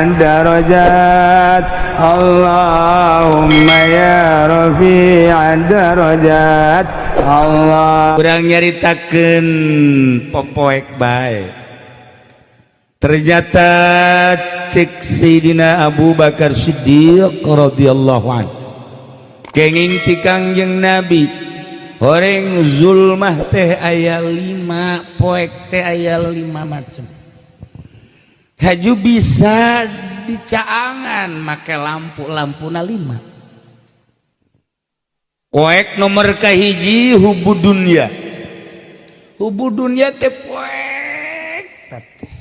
الدرجات اللهم يا رفيع الدرجات Allah. Kurang nyaritakeun popoek bae. Ternyata cek Sayyidina Abu Bakar Siddiq radhiyallahu an, kenging ti Kangjeng Nabi, horeng zulmah teh aya lima poek teh, aya lima macam. Haju bisa dicaangan make lampu, lampuna lima. Poek nomor kahiji hubu dunya. Hubu dunya teh poek teh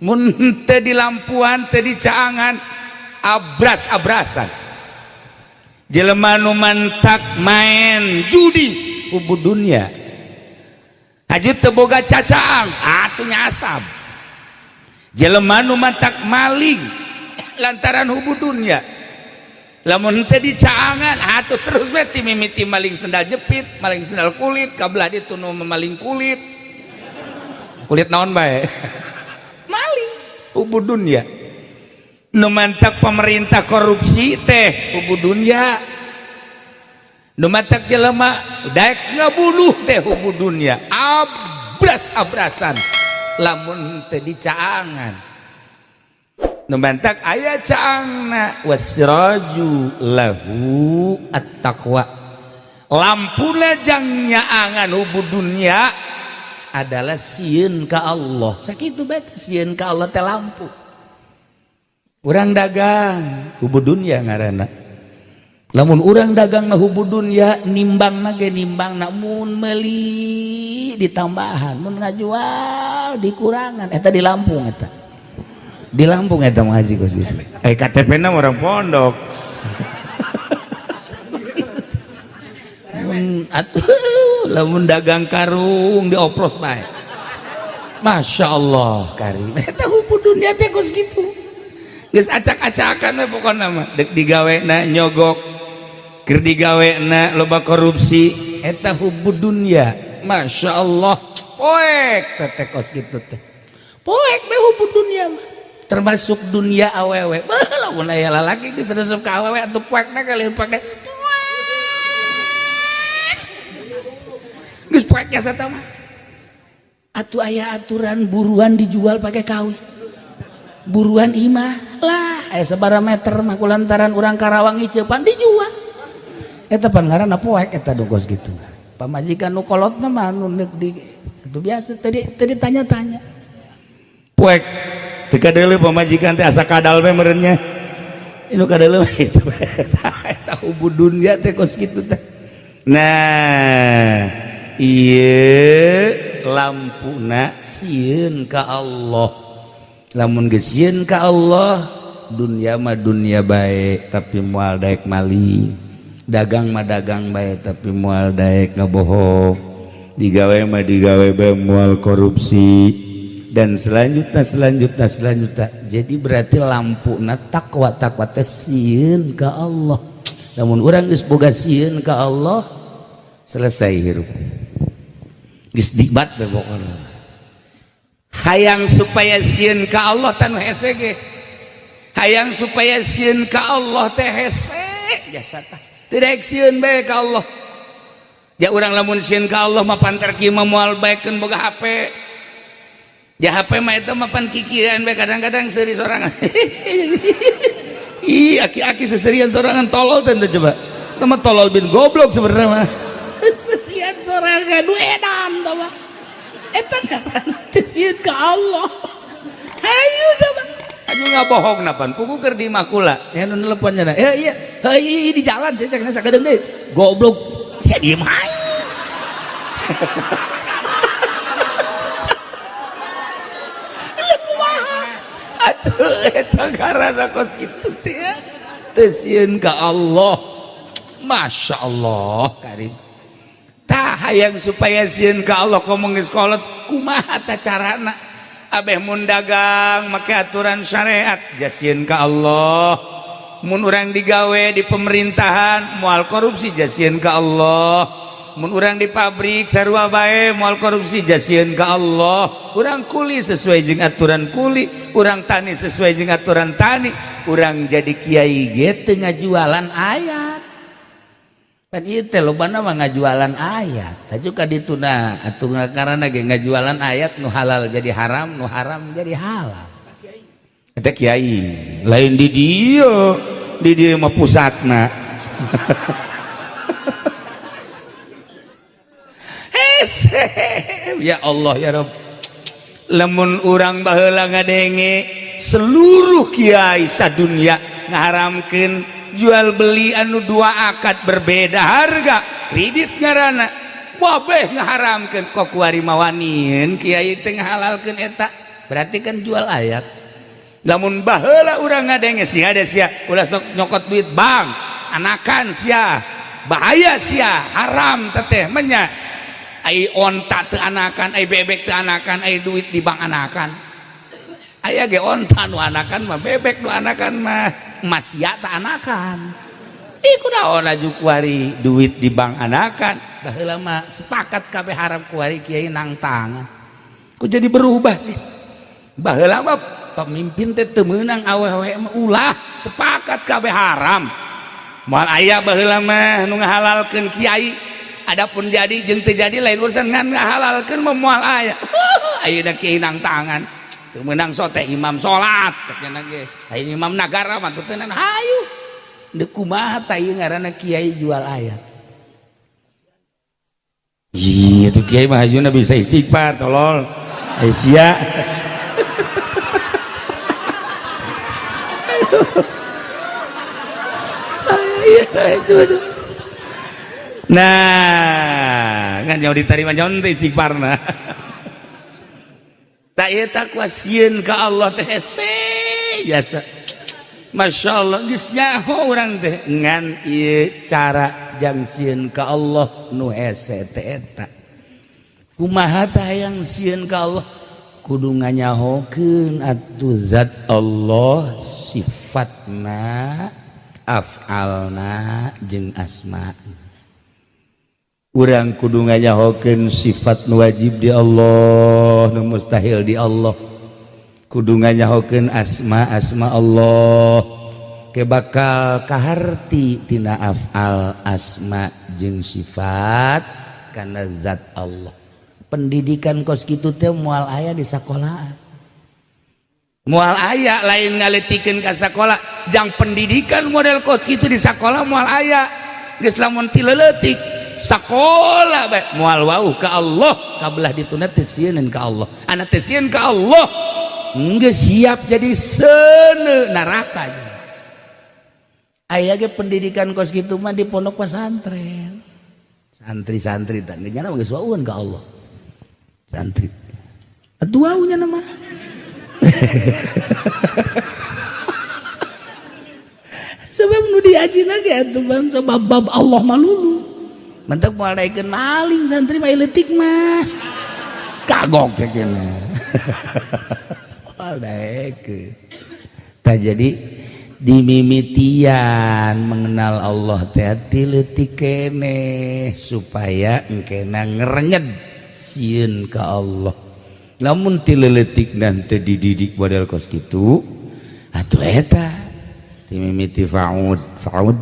mun teu di lampuan, teu dicaangan, abras-abrasan. Jelema nu mantak main judi hubu dunya. Haju teu boga cacaang atuh nyasab. Jelema nu mantak maling lantaran hubu dunya, lamun teu dicaangan atuh terus we ti mimiti maling sendal jepit, maling sendal kulit, kabelah ditu nu maling kulit, kulit naon bae maling, hubu dunya. Nu mantak pemerintah korupsi teh hubu dunya. Nu mantak jelema daek ngabunuh teh hubu dunya, abras-abrasan lamun teu dicaangan. Nu mantak aya caangna, wasiraju lahu at-taqwa, lampuna jang nyaangan hubu dunya adalah sieun ka Allah. Sakitu bae, sieun ka Allah teh lampu. Urang dagang hubu dunya ngaranna. Lamun urang dagang hubu dunya, nimbang ge nimbang, mun meuli ditambahan, mun ngajual dikurangan, eta di Lampung, eta di Lampung eta mah haji kos gitu. Eh, KTP na orang pondok. Mun atuh lamun dagang karung dioplos bae. Masya Allah karim. Eta hubu dunia teh kos gitu. Geus acak-acakan we pokona mah. Dek digawena nyogok, keur digawena loba korupsi, eta hubu dunia. Masya Allah. Poek teh kos gitu teh. Poek be hubu dunia mah. Termasuk dunia awewe. Bah, lamun aya lalaki geus resep ka awewe atuh poekna kali poekna. Poek. Geus poek jasa mah. Atuh aya aturan buruan dijual pakai kawin. Buruan imah lah aya sabaraha meter mah kulantaran urang Karawang ngiceupan dijual. Eta pan ngaranna poek eta kos gitu. Pamajikan nu kolotna mah nu di itu biasa tadi tadi tanya-tanya. Poek teu kadeuleu pamajikan teh asa kadal we meureun nya. Inu kadeuleu itu eta hubu dunya teh kos kitu teh. Nah, ieu lampuna sieun ka Allah. Lamun geus sieun ka Allah, dunia mah dunia bae tapi moal daek maling. Dagang mah dagang bae tapi moal daek ngabohong. Digawe mah digawe bae moal korupsi dan selanjutnya, selanjutnya, selanjutnya. Jadi berarti lampuna takwa. Takwa teh sieun ka Allah. Lamun urang geus boga sieun ka Allah, selesai hirup, geus nikmat we pokona. Hayang supaya sieun ka Allah tanu hese ge, hayang supaya sieun ka Allah teh hese jasa tah teu daek sieun bae ka Allah. Ya urang lamun sieun ka Allah mah pantar kieu mah moal baekeun boga HP. Ya HP mah itu mah pan kikiran bae, kadang-kadang seuri sorangan. Ih, aki-aki seserian sorangan, tolol teh coba. Itu mah tolol bin goblok sebenarnya mah. Seserian sorangan nu edan tah mah. Eta ngaranna teh sieun ka Allah. Hayu coba. Anu ngabohong napan pugu keur di makula. Ya nu nelepon nya. Ya iya, heuy di jalan saya cek sakedeung deui. Goblok. Sia diem hayu. Atuh eta ngaranna kos kitu teh ya. Teu sieun ka Allah. Masya Allah karim. Tah hayang supaya sieun ka Allah komo geus kolot kumaha tah carana? Abeh mun dagang make aturan syariat jasieun ka Allah. Mun urang digawe di pemerintahan moal korupsi jasieun ka Allah. Mun urang di pabrik sarua bae, moal korupsi, jasieun ka Allah. Urang kuli sesuai jeung aturan kuli, urang tani sesuai jeung aturan tani. Urang jadi kiai ge teu ngajualan ayat. Pan ieu teh lobana mah ngajualan ayat. Taju ka dituna atuh ngaranna ge ngajualan ayat, nu halal jadi haram, nu haram jadi halal. Eta kiai lain di dieu, di dieu mah pusatna. Hese, ya Allah ya Rabb. Lamun urang baheula ngadenge seluruh kiai sadunya ngaharamkeun jual beli anu dua akad berbeda harga, kredit ngaranna, wabeh ngaharamkeun, kok kuari mawanien kiai teh ngahalalkeun eta, berarti kan jual ayat. Lamun baheula urang ngadenge sia ada sia ulah sok nyokot duit bank, anakan sia, bahaya sia, haram teteh menya. Ai onta teu anakan, ai bebek teu anakan, ai duit di bank anakan. Aya ge onta nu anakan mah, bebek nu anakan mah, masya tak anakan. Ih, kunaon aju kuari duit di bank anakan. Baheula mah sepakat kabeh haram, kuari kiai nang tangan. Kok jadi berubah sih? Baheula mah pemimpin teh teu meunang awewe mah ulah, sepakat kabeh haram. Moal aya baheula mah nu ngahalalkeun kiai. Adapun jadi jeung teu jadi lain urusan, ngan ngahalalkeun mah moal aya. Ayeuna kiai nang tangan. Teu meunang sote imam salat cek nya ge. Aya imam nagara mah teu tenan hayu. Deuk kumaha tah ieu ngaranna kiai jual ayat. Iya tuh kiai mah hayuna bisa istighfar tolol. Ai sia. Nah, kan jauh diterima jauh teh istighfarna. Tak ieu takwa sieun ka Allah teh hese jasa. Masya Allah geus nyaho urang teh ngan ieu cara jang sieun ka Allah nu hese teh eta. Kumaha tah hayang sieun ka Allah? Kudu nganyahokeun atuh zat Allah, sifatna, af'alna jeung asma. Urang kudu nganyahokeun sifat nu wajib di Allah, nu mustahil di Allah. Kudu nganyahokeun asma-asma Allah ke bakal kaharti tina af'al, asma jeung sifat kana zat Allah. Pendidikan kos kitu teh moal aya di sakolaan. Moal aya, lain ngaletikeun ka sakola, jang pendidikan model kos kitu di sakola moal aya. Geus lamun ti leutik sakola bae moal wauh ka Allah, kabelah dituna teu sieun ka Allah. Anak teu sieun ka Allah geus siap jadi seuneu neraka. Aya ge pendidikan kos kitu mah di pondok pesantren. Santri-santri teh nya mah geus wauheun ka Allah. Santri. Atuh wauh nya mah. Sebab nu diajina ge atuh bangsa bab-bab Allah malulu. Mentek moal daekeun maling santri mah leutik mah. Kagok cek cenah. Moal daekeun. Tah jadi dimimitian mengenal Allah teh ti leutik keneh supaya engkena ngerenyed sieun ka Allah. Lamun ti leutik teu dididik model kos kitu atuh eta dimimiti faud faud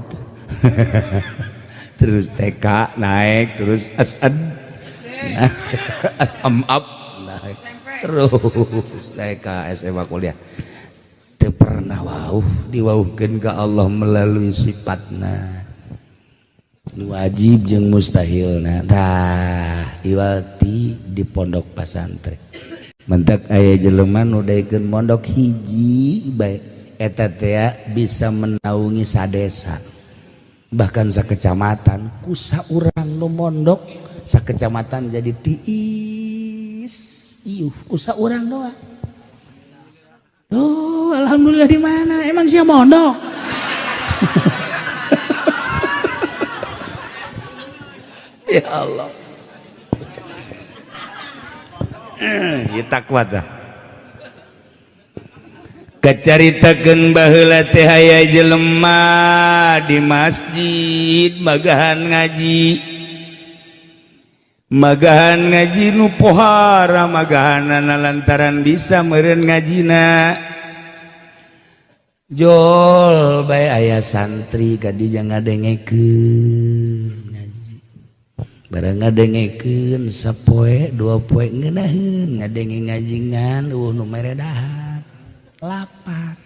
terus TK naik terus asad asam up naik terus TK SMA kuliah teu pernah wauh diwauhkeun ka Allah melalui sifatna nu wajib jeung mustahilna. Tah iwati di pondok pasantren mentak aya jelema nu daekeun mondok hiji bae eta teh bisa menaungi sadesa bahkan sakecamatan. Ku saurang nu mondok sakecamatan jadi tiis iuh ku saurang doang. Oh, alhamdulillah di mana? Emang sia mondok? Ya Allah. Ya takwa tah. Kacaritakeun baheula teh aya jelema di masjid magahan ngaji. Magahan ngaji nu pohara magahanana lantaran bisa meureun ngajina. Jol bae aya santri ka dinya ngadengekeun ngaji. Barang ngadengekeun sapoe dua poe ngeunaheun ngadenge ngaji ngan eueuh nu mere dahar. Lapar.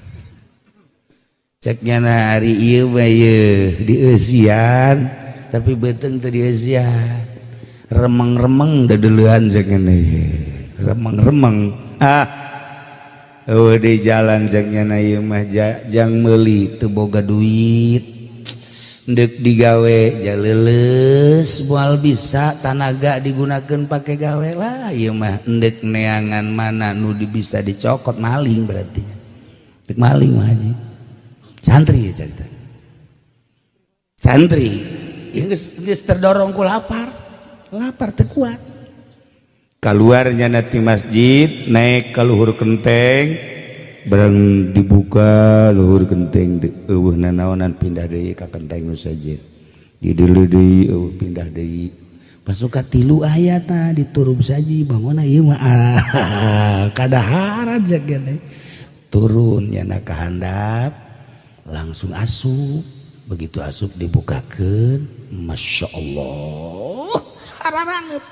Cek nyana ari ieu mah yeuh dieusian tapi beuteung teu dieusian. Remeng-remeng dedeleuan cek nyana remeng-remeng ah eueuh di jalan cek nyana ieu mah jang meuli teu boga duit deuk digawe jaleuleus moal bisa tanaga digunakeun pake gawe lah ieu mah endek neangan mana nu bisa dicokot maling berarti dek maling mah haji santri ya cerita santri ieu geus terdorong ku lapar lapar teu kuat keluarnya nanti masjid naik ke luhur kenteng barang dibuka luhur kenteng eueuh nanaonan pindah deui ka kenteng nu sejen dideuleu deui eueuh pindah deui pasuka tilu aya tah diturub saji bangunna ieu mah kadaharan cek geuning turun nyana ka handap langsung asup begitu asup dibukakeun Masya Allah hararanget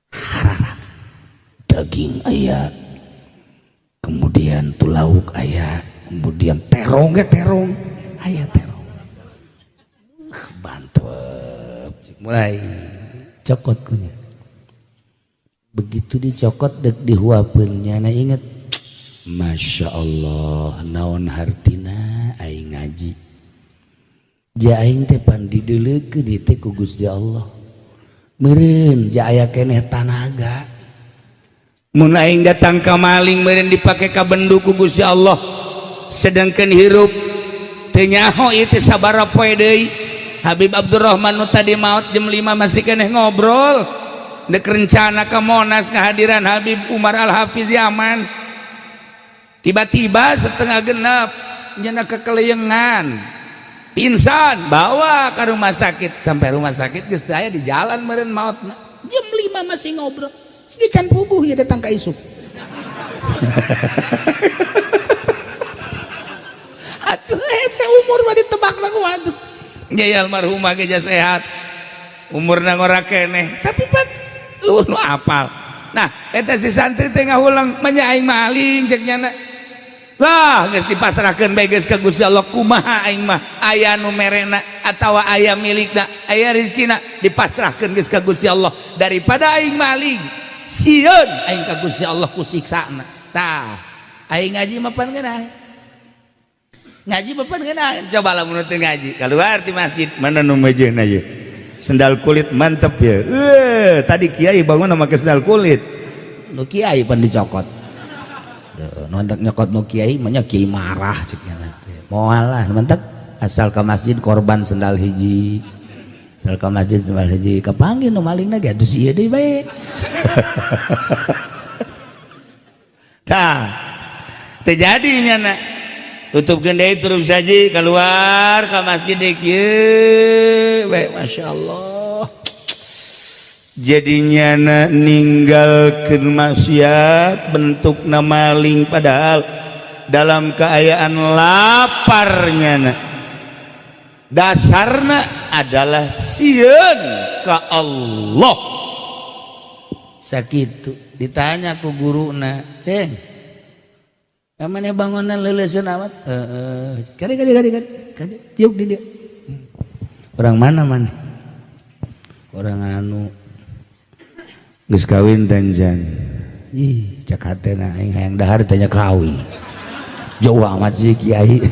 hararanget daging aya kemudian tuh lauk aya kemudian terong ge terong aya terong bantep mulai cokot kunya begitu dicokot dek dihuapeun nyana inget Masya Allah naon hartina aing ngaji ja aing teh pan dideuleukeun ieu teh ku Gusti Allah meureun ja aya keneh tanaga mun aing datang ka maling meureun dipake ka bendu ku Gusti Allah sedangkan hirup teu nyaho ieu teh sabaraha poe deui Habib Abdurrahman nu tadi maot jam 5 masih keneh ngobrol dek rencana ka Monas ngahadiran Habib Umar Al-Hafiz Yaman tiba-tiba setengah genap nyana kekeleyengan pingsan bawa ke rumah sakit sampai rumah sakit geus teu aya di jalan meureun maotna jam 5 masih ngobrol di can puguh ya datang ka isuk atuh hese umur mah ditebak lah ku atuh nya almarhumah ge sehat umurna ngora keneh tapi pan eueuh nu apal nah eta si santri teh ngahulang manya aing maling cek nyana lah geus dipasrahkeun bae geus ka Gusti Allah kumaha aing mah aya nu merena atawa aya milikna aya rezekina dipasrahkeun geus ka Gusti Allah daripada aing maling sieun aing ka Gusti Allah ku siksana tah aing ngaji mah pan ngeunah ngaji mah pan ngeunah coba lamun teu ngaji keluar ti masjid mana nu mejeuna ye sendal kulit mantep ya tadi kiai bangun make sendal kulit nu kiai pan dicokot nontak nyokot nu kiai mah nya kiai marah cek nya moal lah mentek asal ke masjid korban sendal hiji asal ke masjid sendal hiji kapanggih nu malingna ge atuh si ieu deui bae tah teu jadi nyana tutupkeun deui terus saji keluar ka masjid deui kieu bae masyaallah jadinya na ninggalkeun maksiat bentukna maling padahal dalam keayaan laparnya na dasarna adalah sieun ka Allah sakitu ditanya ku guruna ceng namanya bangunan leuleuskeun amat heeh kali kali kali kali tiuk di dia orang mana mana orang anu geus kawin tanjan ih cek hatena aing hayang dahar ditanya kawin jauh amat sih kiai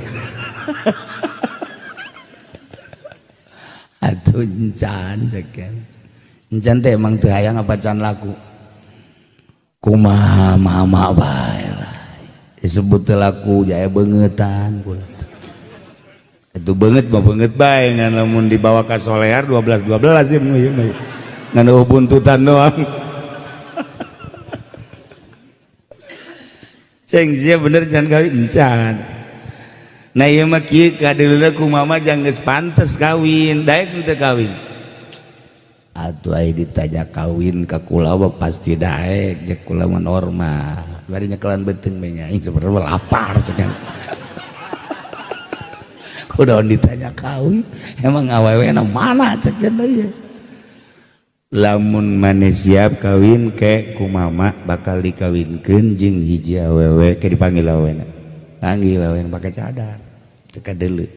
atuh encan cek encan teh emang teu hayang apa can laku kumaha mama bae lah disebut teu laku jaya beungetan kula itu beungeut mah beungeut bae ngan lamun dibawa ka solear 12 12 ieu mah ngan eueuh buntutan doang ceng sia bener jangan kawin encan nah ieu mah kieu kadeuleuh ku mama jang geus pantes kawin daek teu kawin Atuh ai ditanya kawin ka kula mah pasti daek, jeung kula mah normal. Bari nyekelan beuteung we nya, aing sebenarnya lapar sekarang. Kudaon ditanya kawin, emang awewe na mana cek ieu. Lamun maneh siap kawin ke ku mama bakal dikawinkeun jeung hiji awewe ke dipanggil awena. Panggil awena pake cadar. Teu kadeuleu.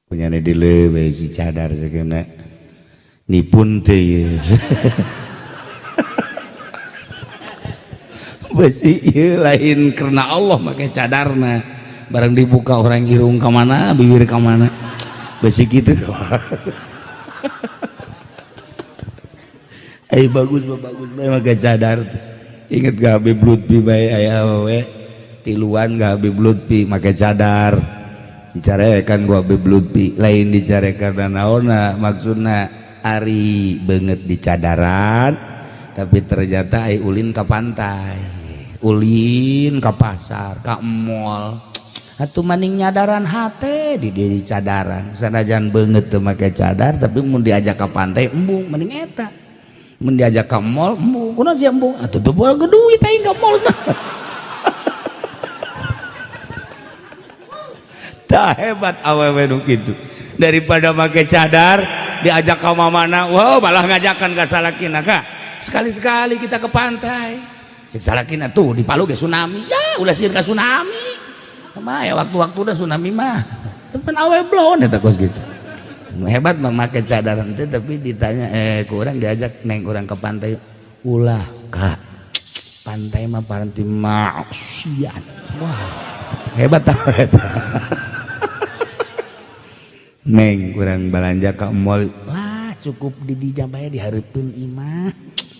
Punyane deuleu we si cadar sakeuna. Nipun teh ieu. Besi ieu lain karena Allah make cadarna. Barang dibuka orang irung ka mana, bibir ka mana. Besi kitu doang. Ay bagus bagus bae make cadar teh. Inget gak Habib Lutfi bae aya awewe tiluan gak Habib Lutfi make cadar. Dicarekan ku Habib Lutfi, lain dicarekan naonna maksudna ari beungeut di cadaran tapi ternyata ai ulin ka pantai, ulin ka pasar, ka mall. Atuh maning nyadaran hate di diri cadaran. Sanajan beungeut teu make cadar tapi mun diajak ka pantai embung mending eta. Mun diajak ka mall embung, kunaon sia embung? Atuh teu boga duit aing ka mall mah. Tah hebat awewe nu kitu. Daripada make cadar diajak ka mamana, wow malah ngajakan ka salakina ka. Sekali-sekali kita ke pantai. Cek salakina tuh di Palu ge tsunami. Ya ulah sieun ka tsunami. Mah ya waktu-waktu udah tsunami mah. Tepen awe blon eta kos gitu. Hebat memakai cadaran teh tapi ditanya kurang diajak neng kurang ke pantai. Ulah kak. Pantai mah paranti maksiat. Wah, hebat tah eta. Neng kurang belanja ke mall lah cukup di dijabaya dihareupeun imah.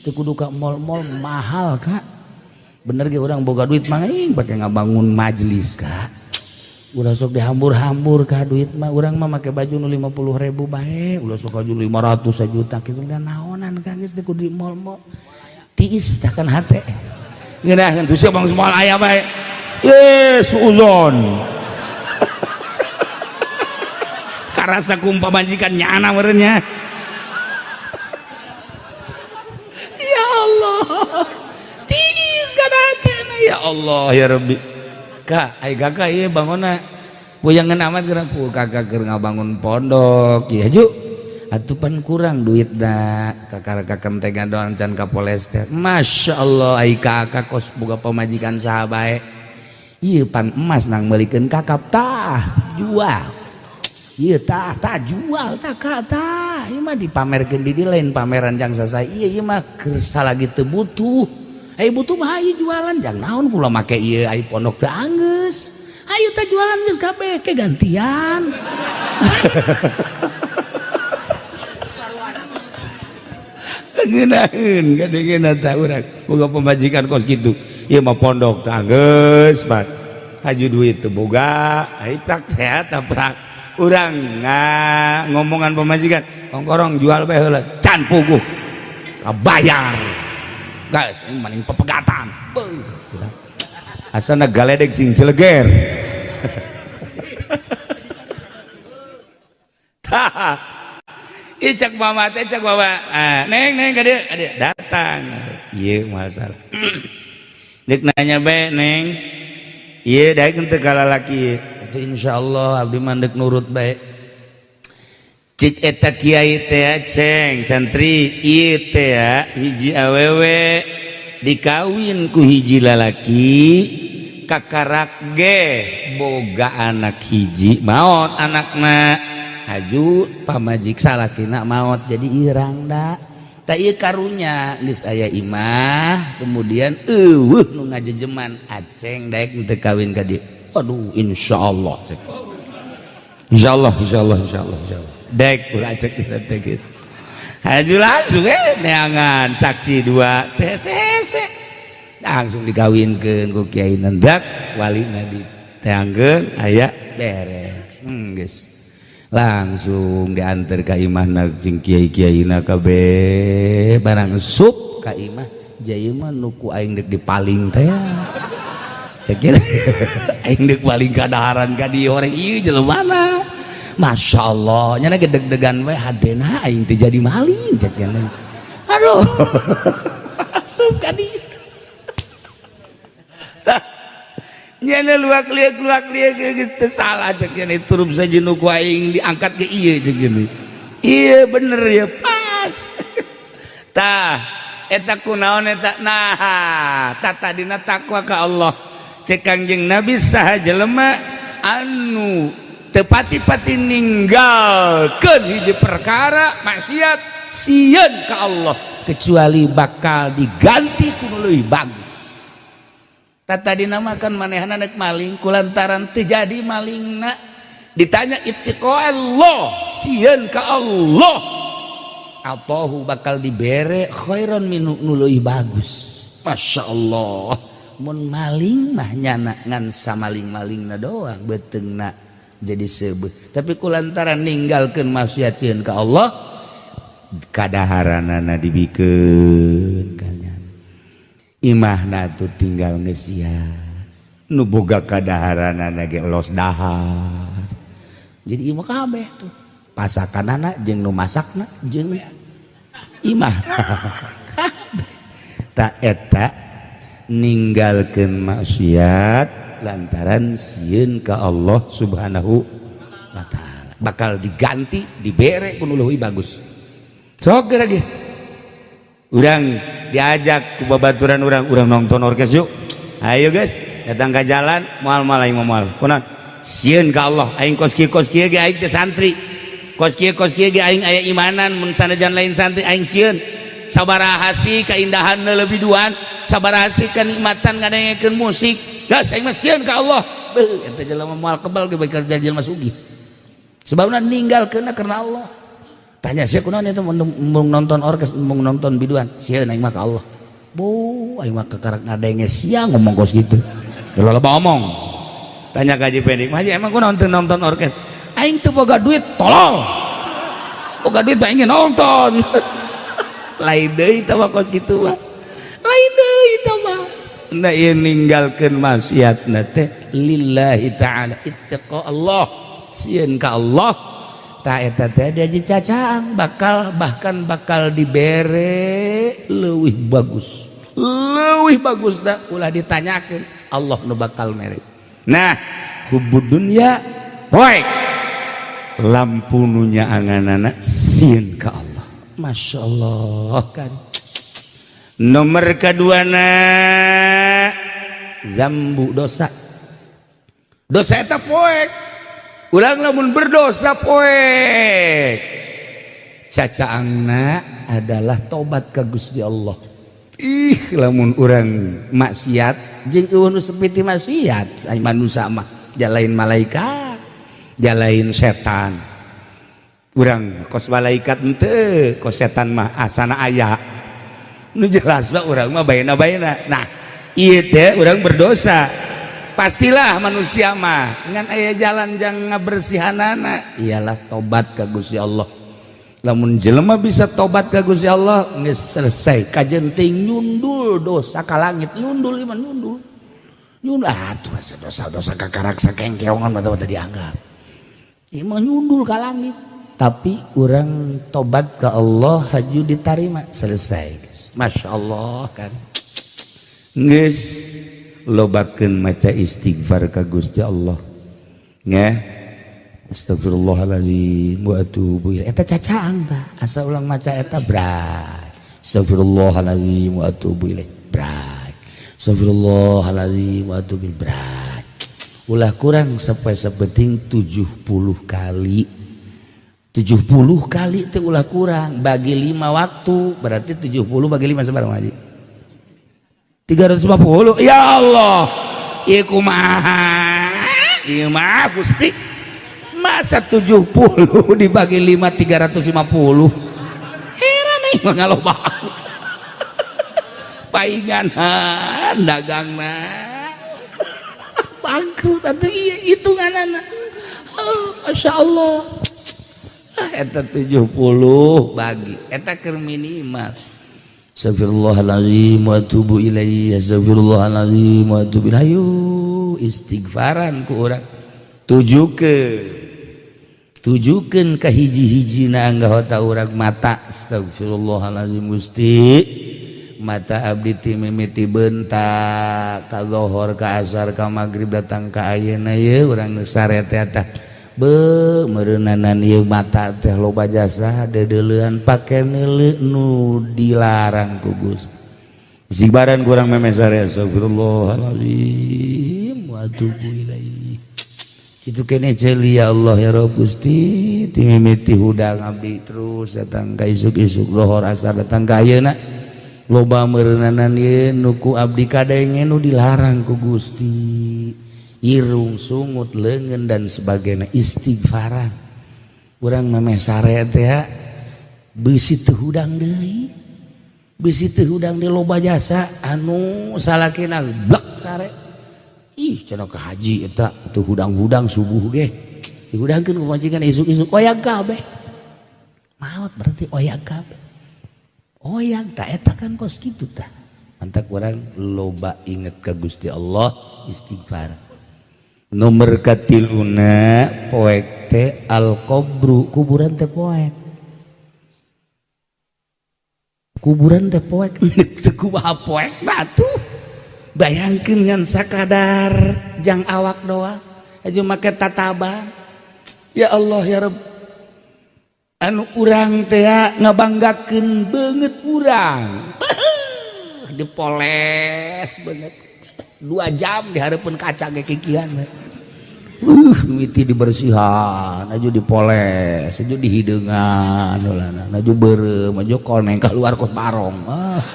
Teu kudu ka mall-mall mahal kak. Bener ge urang boga duit mah aing pake ngabangun majelis kak. Ulah sok dihambur-hambur ka duit mah urang mah make baju nu 50.000 bae, ulah sok baju 500 sajuta kitu da naonan kak geus teu kudu di mall-mall. Tiis tah kan hate. Ngeunaheun tuh sia bang moal aya bae. Ye suuzon. Karasa kumpa majikan nyana meureun nya. Ya Allah. Tiis kana hate ya Allah ya Rabbi. Kak, ai kakak ieu bangunna puyangan amat geura pu kakak keur ngabangun pondok ieu ju. Atuh pan kurang duit da kakak kakak teh ngadoan can ka polester. Masya Allah ai kakak kos boga pamajikan saha bae. Ieu pan emas nang meulikeun kakap tah jual. Ieu tah tah jual tah kak tah. Ieu mah dipamerkeun di dieu lain pameran jang sasai. Ieu ieu mah keur salagi teu butuh. Ai butuh mah ayo jualan jang naon kula make ieu ai pondok teu anggeus. Ayo teh jualan geus kabeh ke gantian. Ngeunaheun kadeugeuna tah urang boga pamajikan kos kitu. Ieu mah pondok teu anggeus bat. Haju duit teu boga, ai prak teh eta prak. Urang ngomongan pamajikan, kongkorong jual bae heula can puguh. Kabayar. Guys, ini maning pepegatan. Beuh. Asana galedeg sing celeger. Tah. Ih cak mama teh cak mama. Ah, neng neng ka dieu, ka dieu datang. Ieu masalah. Deuk nanya bae neng. Ieu daek teu ka lalaki ieu. Atuh insyaallah abdi mah deuk nurut bae. Cik eta kiai teh ceng santri ieu teh hiji awewe dikawin ku hiji lalaki kakarak ge boga anak hiji maot anakna haju pamajik salakina maot jadi irang da tah ieu karunya geus aya imah kemudian eueuh nu ngajejeman aceng daek teu kawin ka dieu. Aduh insyaallah cek. Insyaallah insyaallah insyaallah insyaallah dek ulah cek kita teh geus. Haju langsung neangan saksi dua TCC langsung dikawinkeun ku kiai nendak walina diteangkeun aya beres. Geus. Langsung diantar ka imahna jeung kiai-kiaina kabeh barang sup ka imah jaya mah nu ku aing deuk dipaling teh. Cek aing deuk paling kadaharan ka dieu horeng ieu jelemana. Masya Allah, nyana ge deg-degan we, hadena aing teh jadi maling cek nyana. Aduh, asup ka dieu. Tah, nyana luak liak luak liak geus teu salah cek nyana, turun saja nu ku aing diangkat ke ieu cek nyana. Iya bener ya, pas. Tah, eta kunaon eta? Nah, tata dina takwa ka Allah. Cek Kangjeng Nabi, saha jelema anu tepati-pati ninggalkeun hiji perkara maksiat sieun ka Allah, kecuali bakal diganti ku nu leuwih bagus. Tata dinamakan manehna nek maling, kulantaran teu jadi malingna ditanya ittiqa Allah, sieun ka Allah, atau bakal dibere khairan minhu, nu leuwih bagus. Masya Allah, mun maling mah nyana ngan samaling-malingna doang, beuteungna jadi seubeuh, tapi kulantaran ninggalkeun maksiat sieun ka Allah, kadaharanana dibikeun ka nyana, imahna tuh tinggal ngesian, nu boga kadaharanana ge los dahar. Jadi imah kabeh tuh pasakanana jeung nu masakna jeung imah kabeh. Tak eta ninggalkeun maksiat lantaran sieun ka Allah Subhanahu wa Ta'ala bakal diganti, dibere ku nu leuwih bagus. Sok lagi urang diajak ku babaturan urang, "Urang nonton orkes yuk, ayo guys." Datang ke jalan, "Moal, moal, aing moal." Kunaon? Sieun ka Allah aing. Kos kieu, kos kieu ge aing teh santri, kos kieu, kos kieu ge aing aya imanan, mun sanajan lain santri aing sieun. Sabaraha sih keindahan lebih duan, sabaraha sih kenikmatan ngadengekeun musik, gas aing mah sieun ka Allah. Beuh, eta jelema moal kebal ge bakal jadi jelema sugih, sebabna ninggalkeunna karena Allah. Tanya sia, "Kunaon itu mau nonton orkes, mau nonton biduan?" "Sieun aing mah ka Allah." Bu, aing mah kekarak ngadenge sia ngomong kos gitu. Loba omong. Tanya ka Haji Pendi, "Haji, emang kunaon teu nonton orkes?" "Aing teu boga duit, tolol. Boga duit mah ingin nonton." Lain deui tah mah, kos kitu mah. Lain deui tah mah. Nah, ieu ninggalkeun maksiatna teh lillahi ta'ala, ittaqa Allah, sieun ka Allah. Ta eta teh diaji cacaang bakal, bahkan bakal dibere leuwih bagus. Leuwih bagus dah ulah ditanyakeun, Allah nu bakal mere. Nah, hubud dunya poek, lampu nu nyaanganana sieun ka Allah. Masya Allah kan. Nomor kedua na zambu, dosa. Dosa eta poek. Ulang lamun berdosa poek. Cacaangna adalah tobat ka Gusti Allah. Ih, lamun urang maksiat jeung euweuh nu sepi ti maksiat, ai manusia mah jalain malaikat, jalain setan. Urang kos malaikat henteu, kos setan mah asana aya. Nu jelas mah urang mah baena-baena. Nah, ieu teh urang berdosa. Pastilah manusia mah ngan aya jalan jang ngabersihanana ialah tobat ka Gusti Allah. Lamun jelema bisa tobat ka Gusti Allah geus selesai, kajen teh nyundul dosa ka langit, nyundul iman, nyundul. Nyundul ah tuh dosa-dosa kakarak sakengkeongan mah teu dianggap. Ieu mah nyundul ka langit. Tapi urang tobat ke Allah haju ditarima, selesai. Masya Allah kan. Geus lobakeun maca istighfar ka Gusti Allah. Nggih. Astagfirullahaladzim wa atubu ilaih. Eta cacaang tah. Asa ulang maca eta bray. Astagfirullahaladzim wa atubu ilaih. Bray. Astagfirullahaladzim wa atubu ilaih. Bray. Ulah kurang sampai sepenting 70 kali. 70 kali itu ulah kurang, bagi 5 waktu berarti 70 bagi 5 sebarang haji 350. Ya Allah, ieu kumaha ieu mah Gusti, masa 70 dibagi 5 350? Heran nih mah ngaloba paingan dagangna bangkrut atuh ieu hitunganana. Oh, Masya Allah. Ah, eta 70 bagi eta keur minimal. Astagfirullahaladzim wa atubu ilaihi, astagfirullahaladzim wa atubu ilaihi. Ayo istighfaran ku urang tuju ke Tujukeun ka hiji-hijina anggota urang mata. Astagfirullahalazim, Gusti, mata abdi ti mimiti bentak ka lohor, ka asar, ka magrib, datang ka ayeuna ye urang sare teh tah be meureunanan ieu mata teh loba jasa deudeulean pake neuleu nu dilarang ku Gusti. Sibaran kurang memeh sare, astagfirullahalazim wa atubu ilaih. Kitu kene ceuli, ya Allah, ya Rabb, Gusti, ti mimiti hudang abdi terus datang ka isuk-isuk, lohor, asar, datang ka ayeuna, loba meureunanan ye nu ku abdi kadenge nu dilarang ku Gusti, irung, sungut, leungeun, dan sebagainya. Istighfaran urang memeh sare teh bisi teu hudang deui, bisi teu hudang di loba jasa anu salakina blek sare. Ih, cenah ka haji eta teu hudang-hudang, subuh ge dihudangkeun ku majikan, isuk-isuk oyag kabeh maot, berarti oyag kabeh, oyag tak eta kan kos kitu tah. Mantak urang loba inget ka Gusti Allah, istighfar. Nomor katiluna poek teh al qabru, kuburan teh poek, kuburan teh poek. Teu kumaha poek batu, bayangkeun ngan sakadar jang awak doang aja make tataban. Ya Allah, ya Rabb, anu urang teh ngabanggakeun beungeut urang dipoles beungeut 2 jam di hareupeun kaca ge kikian. Mimiti dibersihan aju dipoles aju dihideungan heulana aju beureum aju koneng keluar kos barong. Ah.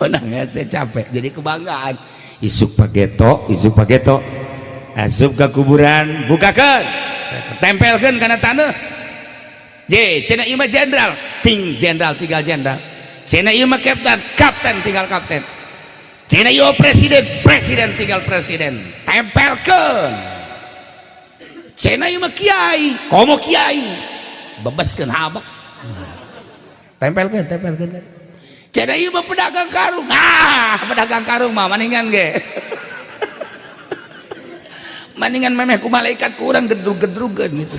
Menang ya, saya capek jadi kebanggaan. Isuk pageto, isuk pageto, asup ke kuburan, bukakan, tempelkan karena tanah. J cenah ieu mah jenderal, ting jenderal tinggal jenderal. Cenah ieu mah kapten, kapten tinggal kapten. Cenah ieu presiden, presiden tinggal presiden. Tempelkeun. Cenah ieu mah kiai, komo kiai, bebaskeun habek. Tempelkeun, tempelkeun. Cenah ieu mah pedagang karung, ah, pedagang karung mah maningan ge maningan memeh ku malaikat kurang gedrug-gedrugeun gitu.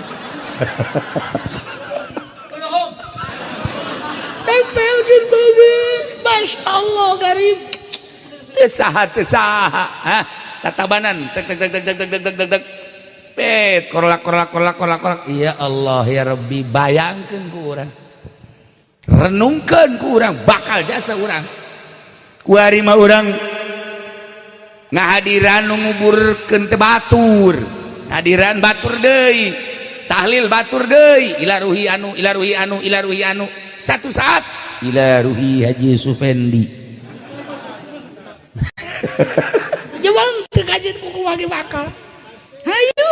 Tempelkeun banget, Masya Allah, garib teu saha, teu saha. Hah, tatabanan tek tek tek tek tek tek tek tek tek bet korlak korlak korlak korlak korlak. Ya Allah, ya Rabbi, bayangkeun ku urang, renungkeun ku urang bakal jasa urang kuari mah. Urang ngahadiran nu nguburkeun teh batur, hadiran batur deui, tahlil batur deui, ila ruhi anu, ila ruhi anu, ila ruhi anu, satu saat ila ruhi Haji Sufendi. Jebang teu kajeun ku kumaha bakal. Hayu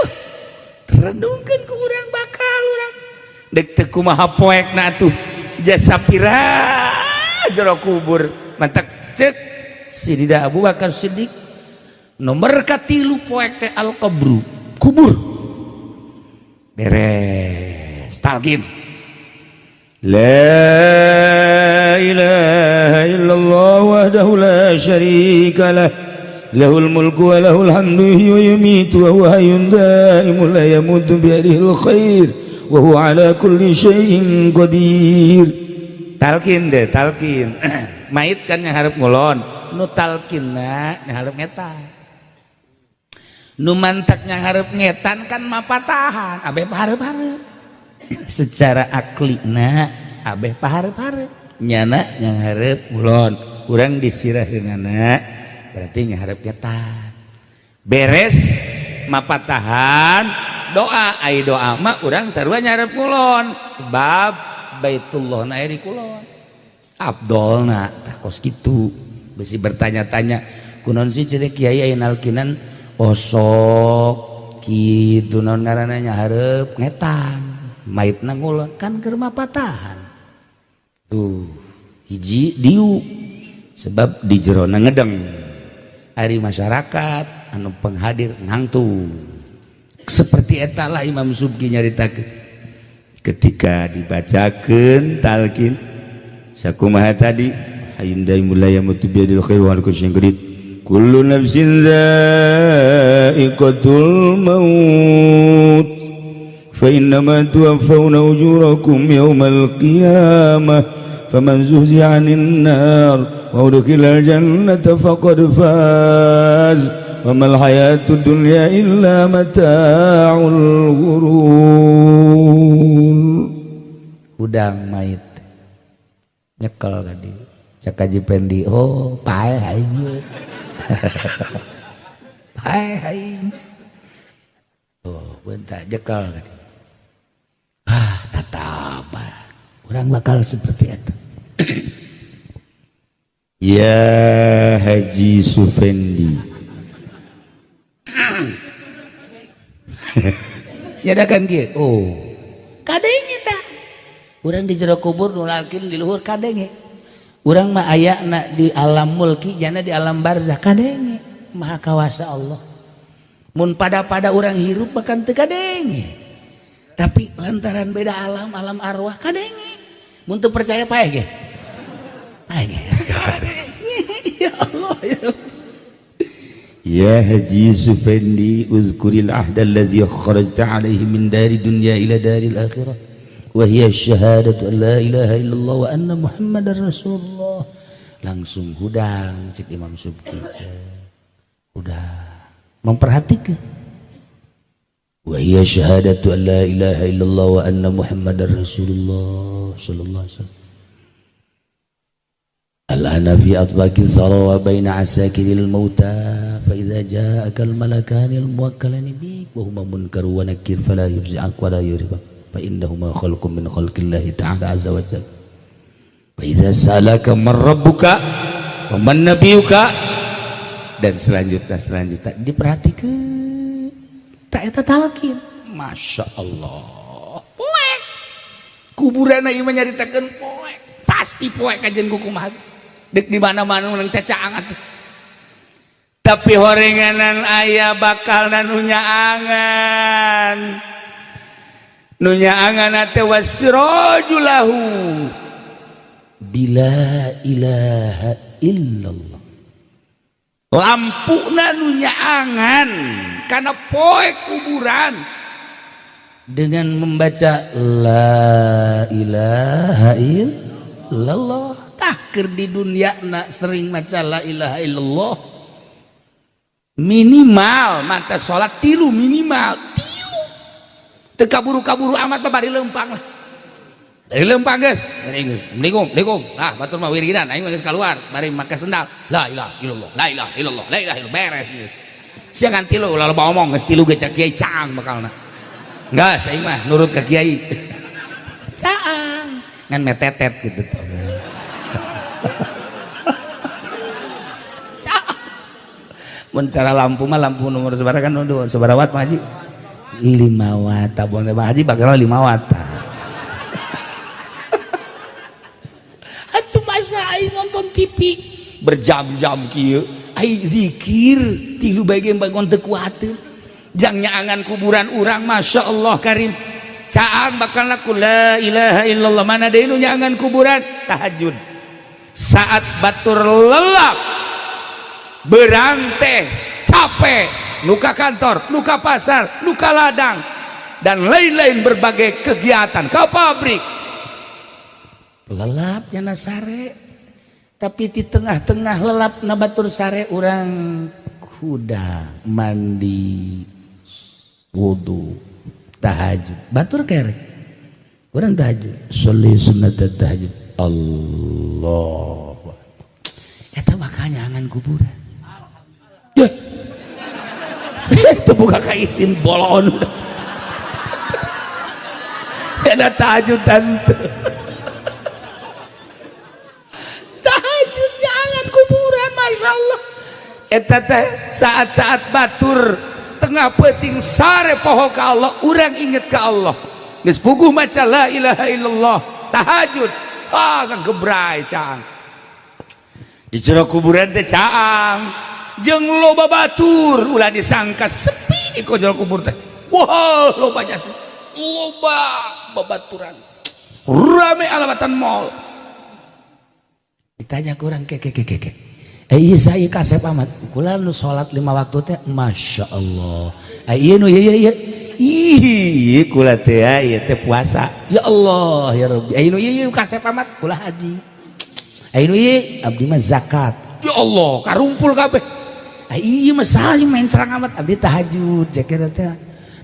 renungkeun ku urang bakal urang dek teu kumaha poekna atuh, jasa pira jero kubur. Mantak cek Sidida Abu Bakar Siddiq, nomor katilu poek teh al qabru, kubur. Beres talqin, la ilaha illallah wahdahu la syarika lah, lahul mulku wa lahul hamdu yuhyi wa yumiitu wa huwa hayyun daimun la yamutu biyadihil khair wa huwa ala kulli syai'in qadir. Talqin deh, talqin mait kan nyaharep ngulon, nu talqinna nyaharep ngetan, nu mantak nyaharep ngetan kan mapatahan abeh paharep-harep secara aklina, abeh paharep-harep nyana nyaharep ngulon, urang disirah denganna berarti nyaharep ngetan. Beres mapatahan doa, ai doa mah urang sarua nyaharep ngulon sebab Baitullah na di kulon abdolna tah kos kitu. Besi bertanya-tanya kunaon sih cenah kiai aya nalkinan osok kitu, naon ngaranna, nyaharep ngetan, maitna ngulon, kan keur mapatahan tuh. Hiji diu sebab di jerona ngedeng, ari masyarakat anu penghadir ngangtu. Seperti etalah Imam Subki nyaritakeun ketika dibacakan talqin sakumaha tadi, hayyun daimun la yamutu biyadil khair wa ala kulli syai'in qadir. Kullu nafsin dha'iqatul maut fa innama tuwaffawna ujurakum yawmal qiyamah faman zuhziha 'anil nar wa udkhilal jannata faqad faz wa mal hayatud dunya illa mata'ul ghurur. Udang mait nyekel tadi cek Haji Pendi, oh paeh aing paeh aing. Oh bentar jekel tadi ah tataban urang bakal seperti itu. Ya Haji Sufendi nyadakan kieu, oh kadenge tah urang di jero kubur nu lalkin di luhur kadenge. Urang mah ayana di alam mulki jana di alam barzah kadenge maha kawasa Allah. Mun pada-pada urang hirup bahkan teu kadenge. Tapi lantaran beda alam, alam arwah kadenge. Mun teu percaya paeh ge. Paeh ge. Ya Allah ya. Ya Haji Sufendi uzkuril ahda alladhi kharajta alaihi min dari dunya ila daril akhirah wa hiya syahadatu an la ilaha illallah wa anna muhammadar rasulullah. Langsung hudang cik Imam Subki. Udah memperhatikan wa hiya syahadatu an la ilaha illallah wa anna muhammadar rasulullah sallallahu alaihi wasallam. Al-ana fi atbaqi dhara wa baina asakiril mauta fa idza ja'aka al-malakani al-muwakkalani bik wa huma munkar wa nakir fala yufzi'ak wa la yuribak fa innahuma khalqun min khalqillahi ta'ala azza wa jalla. Wa idza sa'alaka man rabbuka wa man nabiyuka, dan selanjutnya diperhatikan tak eta talqin. Masya Allah poek kuburan ieu mah nyaritakeun poek pasti poek kajen kumaha dek di mana-mana nang cacaang atuh. Tapi horenganan aya bakal nu nyaangan nu nyaangan teh wasirajulahu bila ilaha illallah. Lampuna nu nyaangan kana poek kuburan dengan membaca la ilaha illallah. Tah keur di dunia nak sering maca la ilaha illallah minimal mata salat tilu minimal tilu teu kaburu-kaburu amat mah bari leumpang lah dari leumpang geus dari geus Assalamualaikum Assalamualaikum ah batur mah wiridan aing mah geus kaluar bari make sendal la ilaha illallah la ilaha illallah la ilaha illallah beres geus sia ngan tilu ulah loba omong geus tilu ge cak kiai caang bakalna geus aing mah nurut ka kiai caang ngan metetet gitu tuh. Mun cara lampu mah lampu nomor sabaraha kan sabaraha watt Pak Haji 5 watt tabung teh Pak Haji bakal 5 watt. Atuh masa aing nonton TV berjam-jam kieu aing zikir tilu bae ge bangun teu kuateun jang nyaangan kuburan urang Masya Allah karim caang bakal laku la ilaha illallah mana deui nu nyaangan kuburan tahajud saat batur lelap berang teh capek nuka kantor nuka pasar nuka ladang dan lain-lain berbagai kegiatan ke pabrik lelap jana sare tapi di tengah-tengah lelap na batur sare urang kuda mandi wudu tahajud batur kere urang tahajud sholli sunnat tahajud Allah eta bakal nyangan kuburan. Ya. Itu buka kaisin bolon. Ada tahajud tante. Tahajud jangan kuburan Masya Allah. Eta teh saat-saat batur tengah peuting sare poho ka Allah, urang inget ka Allah. Geus puguh maca la ilaha illallah, tahajud. Ah kagebray caang. Di jero kuburan teh caang. Jeung loba batur ulah disangka sepi di jero kubur teh. Wah, loba jasa. Loba babaturan. Rame alamatan mall. Ditanya kurang ke ke ke ke. Iya saya kasep amat kula nu salat 5 waktu teh Masya Allah. Iya nu iya iya ih kula teh ieu teh puasa. Ya Allah ya Rabbi. Ayo nu ieu kasep amat kula haji. Ayo nu ieu abdi mah zakat. Ya Allah karumpul kabeh. Ieu mah saha main terang amat abdi tahajud cek teh.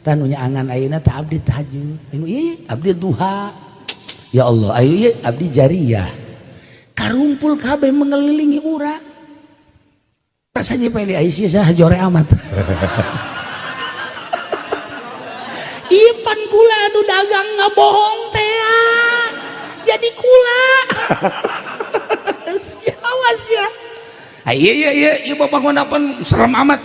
Tah nu nyaangan ayeuna teh abdi tahajud. Ayo nu ieu abdi duha. Ya Allah ayo ieu abdi jariyah. Karumpul kabeh mengelilingi urang. Pas aja pengen Aisyah sah jore amat. Iya pan kula anu dagang ngabohong teh. Jadi kula. Awas ya. Iya iya iya ieu babangun apa serem amat.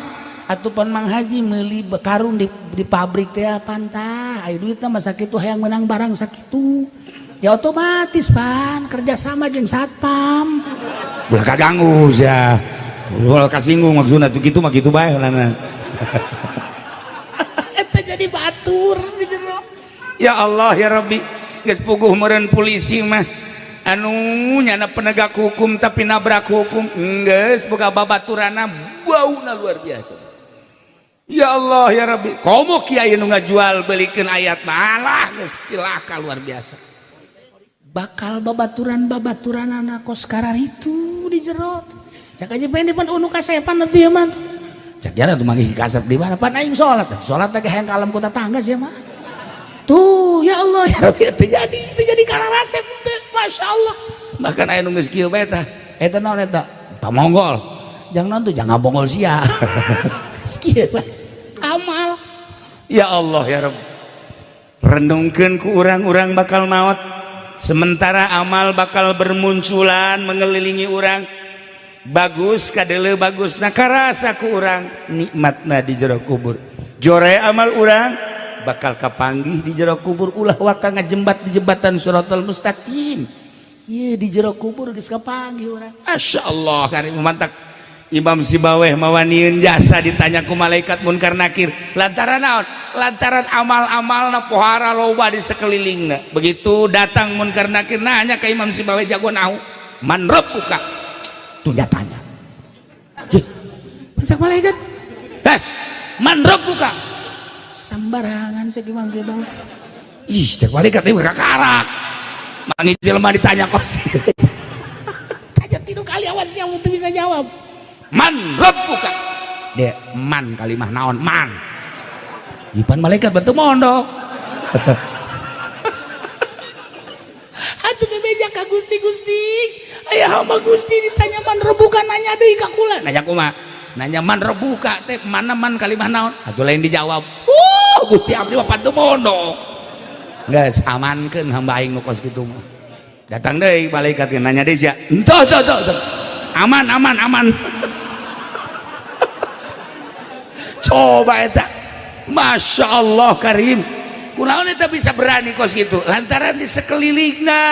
Atuh pan Mang Haji meuli karung di pabrik teh pantah. Aya duitna mah sakitu hayang menang barang sakitu. Ya otomatis pan kerjasama jeung satpam. Ulah kaganggu sia. Ulah kasinggung maksudna tuh kitu mah kitu bae lana. Eta jadi batur di jero. Ya Allah ya Rabbi, geus puguh meureun polisi mah anu nyana penegak hukum tapi nabrak hukum geus boga babaturana bauna luar biasa. Ya Allah ya Rabbi, komo kiai nu ngajual belikeun ayat malah geus cilaka luar biasa. Bakal babaturan-babaturan anak kos karar itu di jero. Cak aja pengen depan unu kasepan atuh ya mah. Cak jana tuh manggih kasep di mana pan aing salat. Salat teh hayang ka alam kota tangga sia mah. Tuh ya Allah ya Rabbi teu jadi kararasep teh Masya Allah. Bahkan aya nu geus kieu bae tah. Eta naon eta? Pamonggol. Jangan tuh jangan bonggol sia. Geus kieu bae. Amal. Ya Allah ya Rabbi. Renungkeun ku urang-urang bakal maot. Sementara amal bakal bermunculan mengelilingi urang. Bagus kadele bagus nah karasa ku urang nikmatna di jero kubur. Jore amal urang bakal kapanggih di jero kubur ulah waka ngajembat di jembatan Shiratal Mustaqim. Ieu di jero kubur geus kapanggih urang. Masya Allah kari mantak Imam Sibaweh mawanieun jasa ditanya ku malaikat munkar nakir lantaran naon? Lantaran amal-amalna pohara loba di sekelilingna. Begitu datang munkar nakir nanya ke Imam Sibaweh jago nahu man rabbuka? Tuh dia tanya. Cih, masak malaikat. Heh, man rabbuka? Sembarangan cek Imam Sibaweh. Ih, cek malaikat ini kakarak. Mangi jelema ditanya kos. Tanya tilu kali awas yang untuk bisa jawab. Man rabbuka? Dia man kalimah naon man. Jipan malaikat bentuk mondok. Atuh bebeja ka Gusti Gusti. Aya hamba Gusti ditanya man rebuka nanya deui ka kula. Nanya kumaha? Nanya man rebuka teh mana man kalimah naon? Atuh lain dijawab. Gusti abdi mah pantu mondok. Geus amankeun hamba aing nu kos kitu mah. Datang deui malaikat nanya deui sia. Entah entah entah. Aman aman aman. Coba eta. Masya Allah Karim. Kunaon eta bisa berani kos gitu? Lantaran di sekelilingna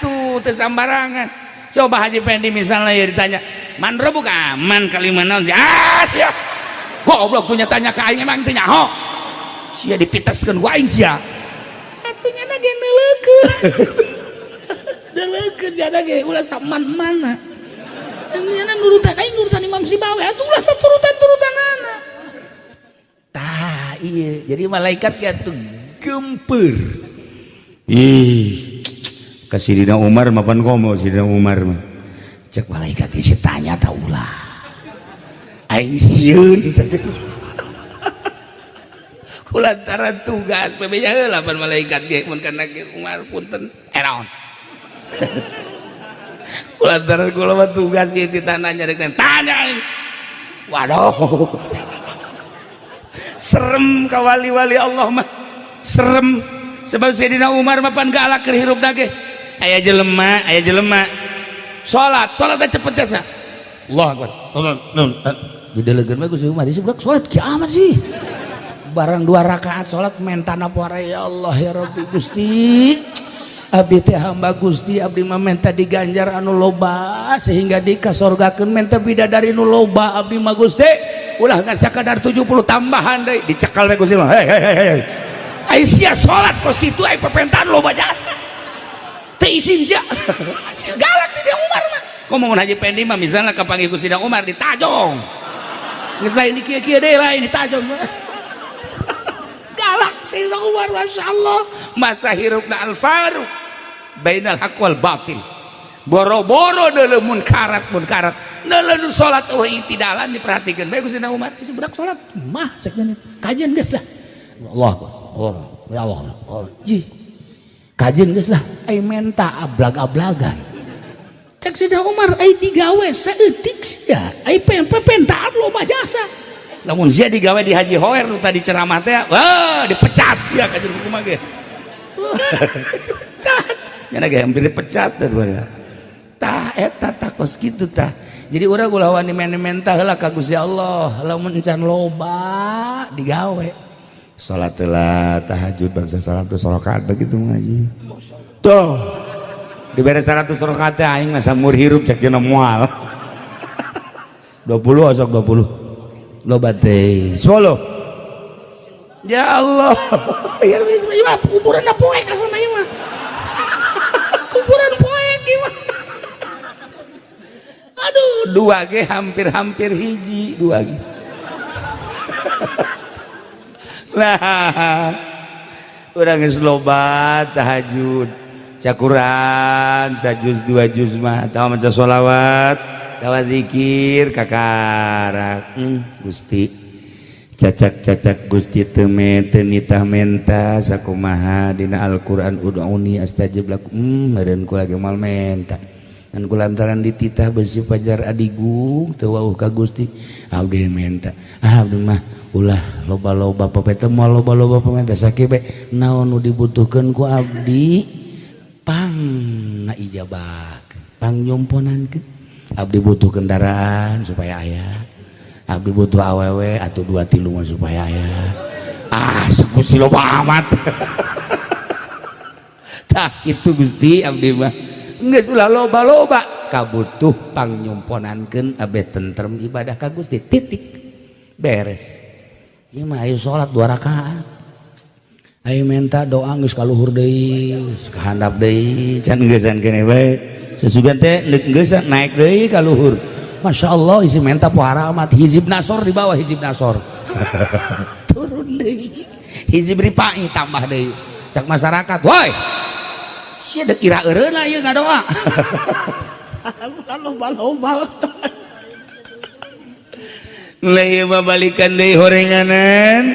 tuh teu sambarangan. Coba Haji Pendi misalnya ya ditanya, man rebuka man kalimah naon sih? Ah sia. Goblok tuh tanya ka aing emang teu nyaho. Sia dipiteskeun ku aing sia. Atuh nya ge neuleukeun. Neuleukeun jana ge ulah saman-mana. Nya nurutan aing nurutan Imam Sibaweh atuh ulah saturutan-turutanana. Tah iya, jadi malaikat ya tuh gemper. Ih, ka Sidina Umar mapan komo Sidina Umar mah. Cek malaikat isi tanya ta ulah. Aing sieun kulantaran tugas bebeja heula pan malaikat ge mun kana Umar punten eraon. Kulantaran kula mah tugas ieu ditanya rek tanya aing. Waduh. Serem ka wali-wali Allah mah. Serem sebab Sayyidina Umar mah pan galak keur hirup ge. Aya jelema salat, salat teh cepet jasa. Allah akbar. Didelegeun mah Gusti Umar, budak salat kiamat sih. Barang 2 rakaat salat mentana poara ya Allah ya Rabbi Gusti. Abdi teh hamba Gusti, abdi mah menta diganjar anu loba sehingga dikasorgakeun menta bidadari nu loba abdi mah Gusti. Ulah ngan sakadar 70 tambahan deui dicekal we Gusti mah. Hei hei hei hei. Ai sia salat kos kitu ai pepentaan loba jasa. Teu isin sia. Si galak si dia Umar mah. Komo mun Haji Pendi mah misalnya kapanggih ku Sidang Umar ditajong. Geus lain di kieu-kieu deui, lain ditajong. Galak Sayyidina Umar, Masya Allah. Masa hirupna al faruq bainal haq wal batil. Boro-boro deuleu munkarat munkarat. Deuleu nu salat eueuh itidalan diperhatikeun bae ku Sayyidina Umar. Geus budak salat mah cek kajian geus lah. Allah Allah ya Allah. Allah. Ji. Kajian geus lah ai menta ablag-ablagan. Cek Sayyidina Umar ai digawe saeutik sia. Ai pentaan loba jasa. Lamun sia digawe di Haji Hoer nu tadi ceramah teh, wah dipecat sia ka jero kumaha ge. Pecat. Nya ge hampir dipecat teh. Tah eta tah kos kitu tah. Jadi urang ulah wani menta heula ka Gusti Allah, lamun encan loba digawe. Salat heula tahajud bangsa 100 rakaat begitu ngaji. Tuh. Dibere 100 rakaat teh aing mah samur hirup cek dina moal. 20 osok 20. Loba teh 10. Ya Allah. Ya mah kuburan poek asana ieu mah. Kuburan poek ieu mah. Aduh, dua ge hampir-hampir hiji, dua ge. Nah, urang geus loba tahajud, cakuran sajuz dua juz mah, tahu maca sholawat, tawa zikir kakarak. Gusti, cacak-cacak Gusti teu teu nitah menta sakumaha dina Al-Qur'an ud'uni astajib lakum. Meureun kula ge moal menta. Kan kulantaran dititah besi pajar adigung teu wauh ka Gusti, abdi menta. Ah abdi mah ulah loba-loba papete moal loba-loba pamenta sakieu bae naon nu dibutuhkeun ku abdi pang ngaijabahkeun, pang nyomponankeun. Abdi butuh kendaraan supaya aya. Abdi butuh awewe atau dua tilu mah supaya aya. Ah, Gusti loba amat. Tah kitu Gusti abdi mah. Geus ulah loba-loba kabutuh pang nyomponankeun abeh tentrem ibadah ka Gusti titik beres. Ieu mah ayo salat 2 rakaat. Ayo minta doa geus ka luhur deui, geus ka handap deui, can geusan keneh bae. Sesugan teh geus naik deui ka luhur. Masya Allah isi menta pohara amat hizib nasor di bawah hizib nasor. Turun deui. Hizib ripai tambah deui. Cak masyarakat, woi. Sia dek ira eureuna ieu ngadoa. Loba-loba. Lah ieu mah balikan deui horenganan.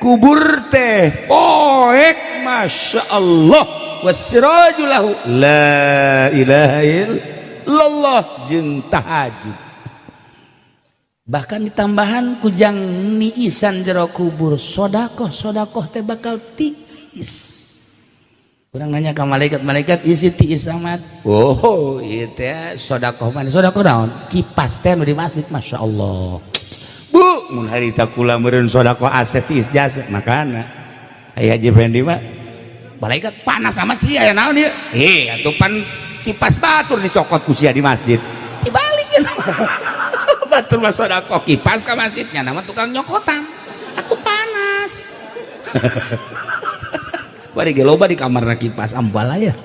Kubur teh poek Masya Allah wasiraju lahu la ilaha illallah jeung tahajud. Bahkan ditambahan kujang niisan jero kubur sodakoh sodakoh teh bakal tiis. Kurang nanya ke malaikat, malaikat isi tiis amat. Oh, ieu teh sodakoh mana? Sodakoh naon? Kipas teh nu di masjid, Masya Allah. Bu, mun harita kula meureun sodakoh aset tiis jasa, makana. Aya Haji Fendi mah malaikat panas amat sih aya naon ieu? Eh, atuh pan kipas batur dicokot ku sia di masjid. Dibalikin. Batur mah sodakoh kipas ka masjidnya nama tukang nyokotan. Aku panas. Bari ge loba di kamarna kipas ambal aya.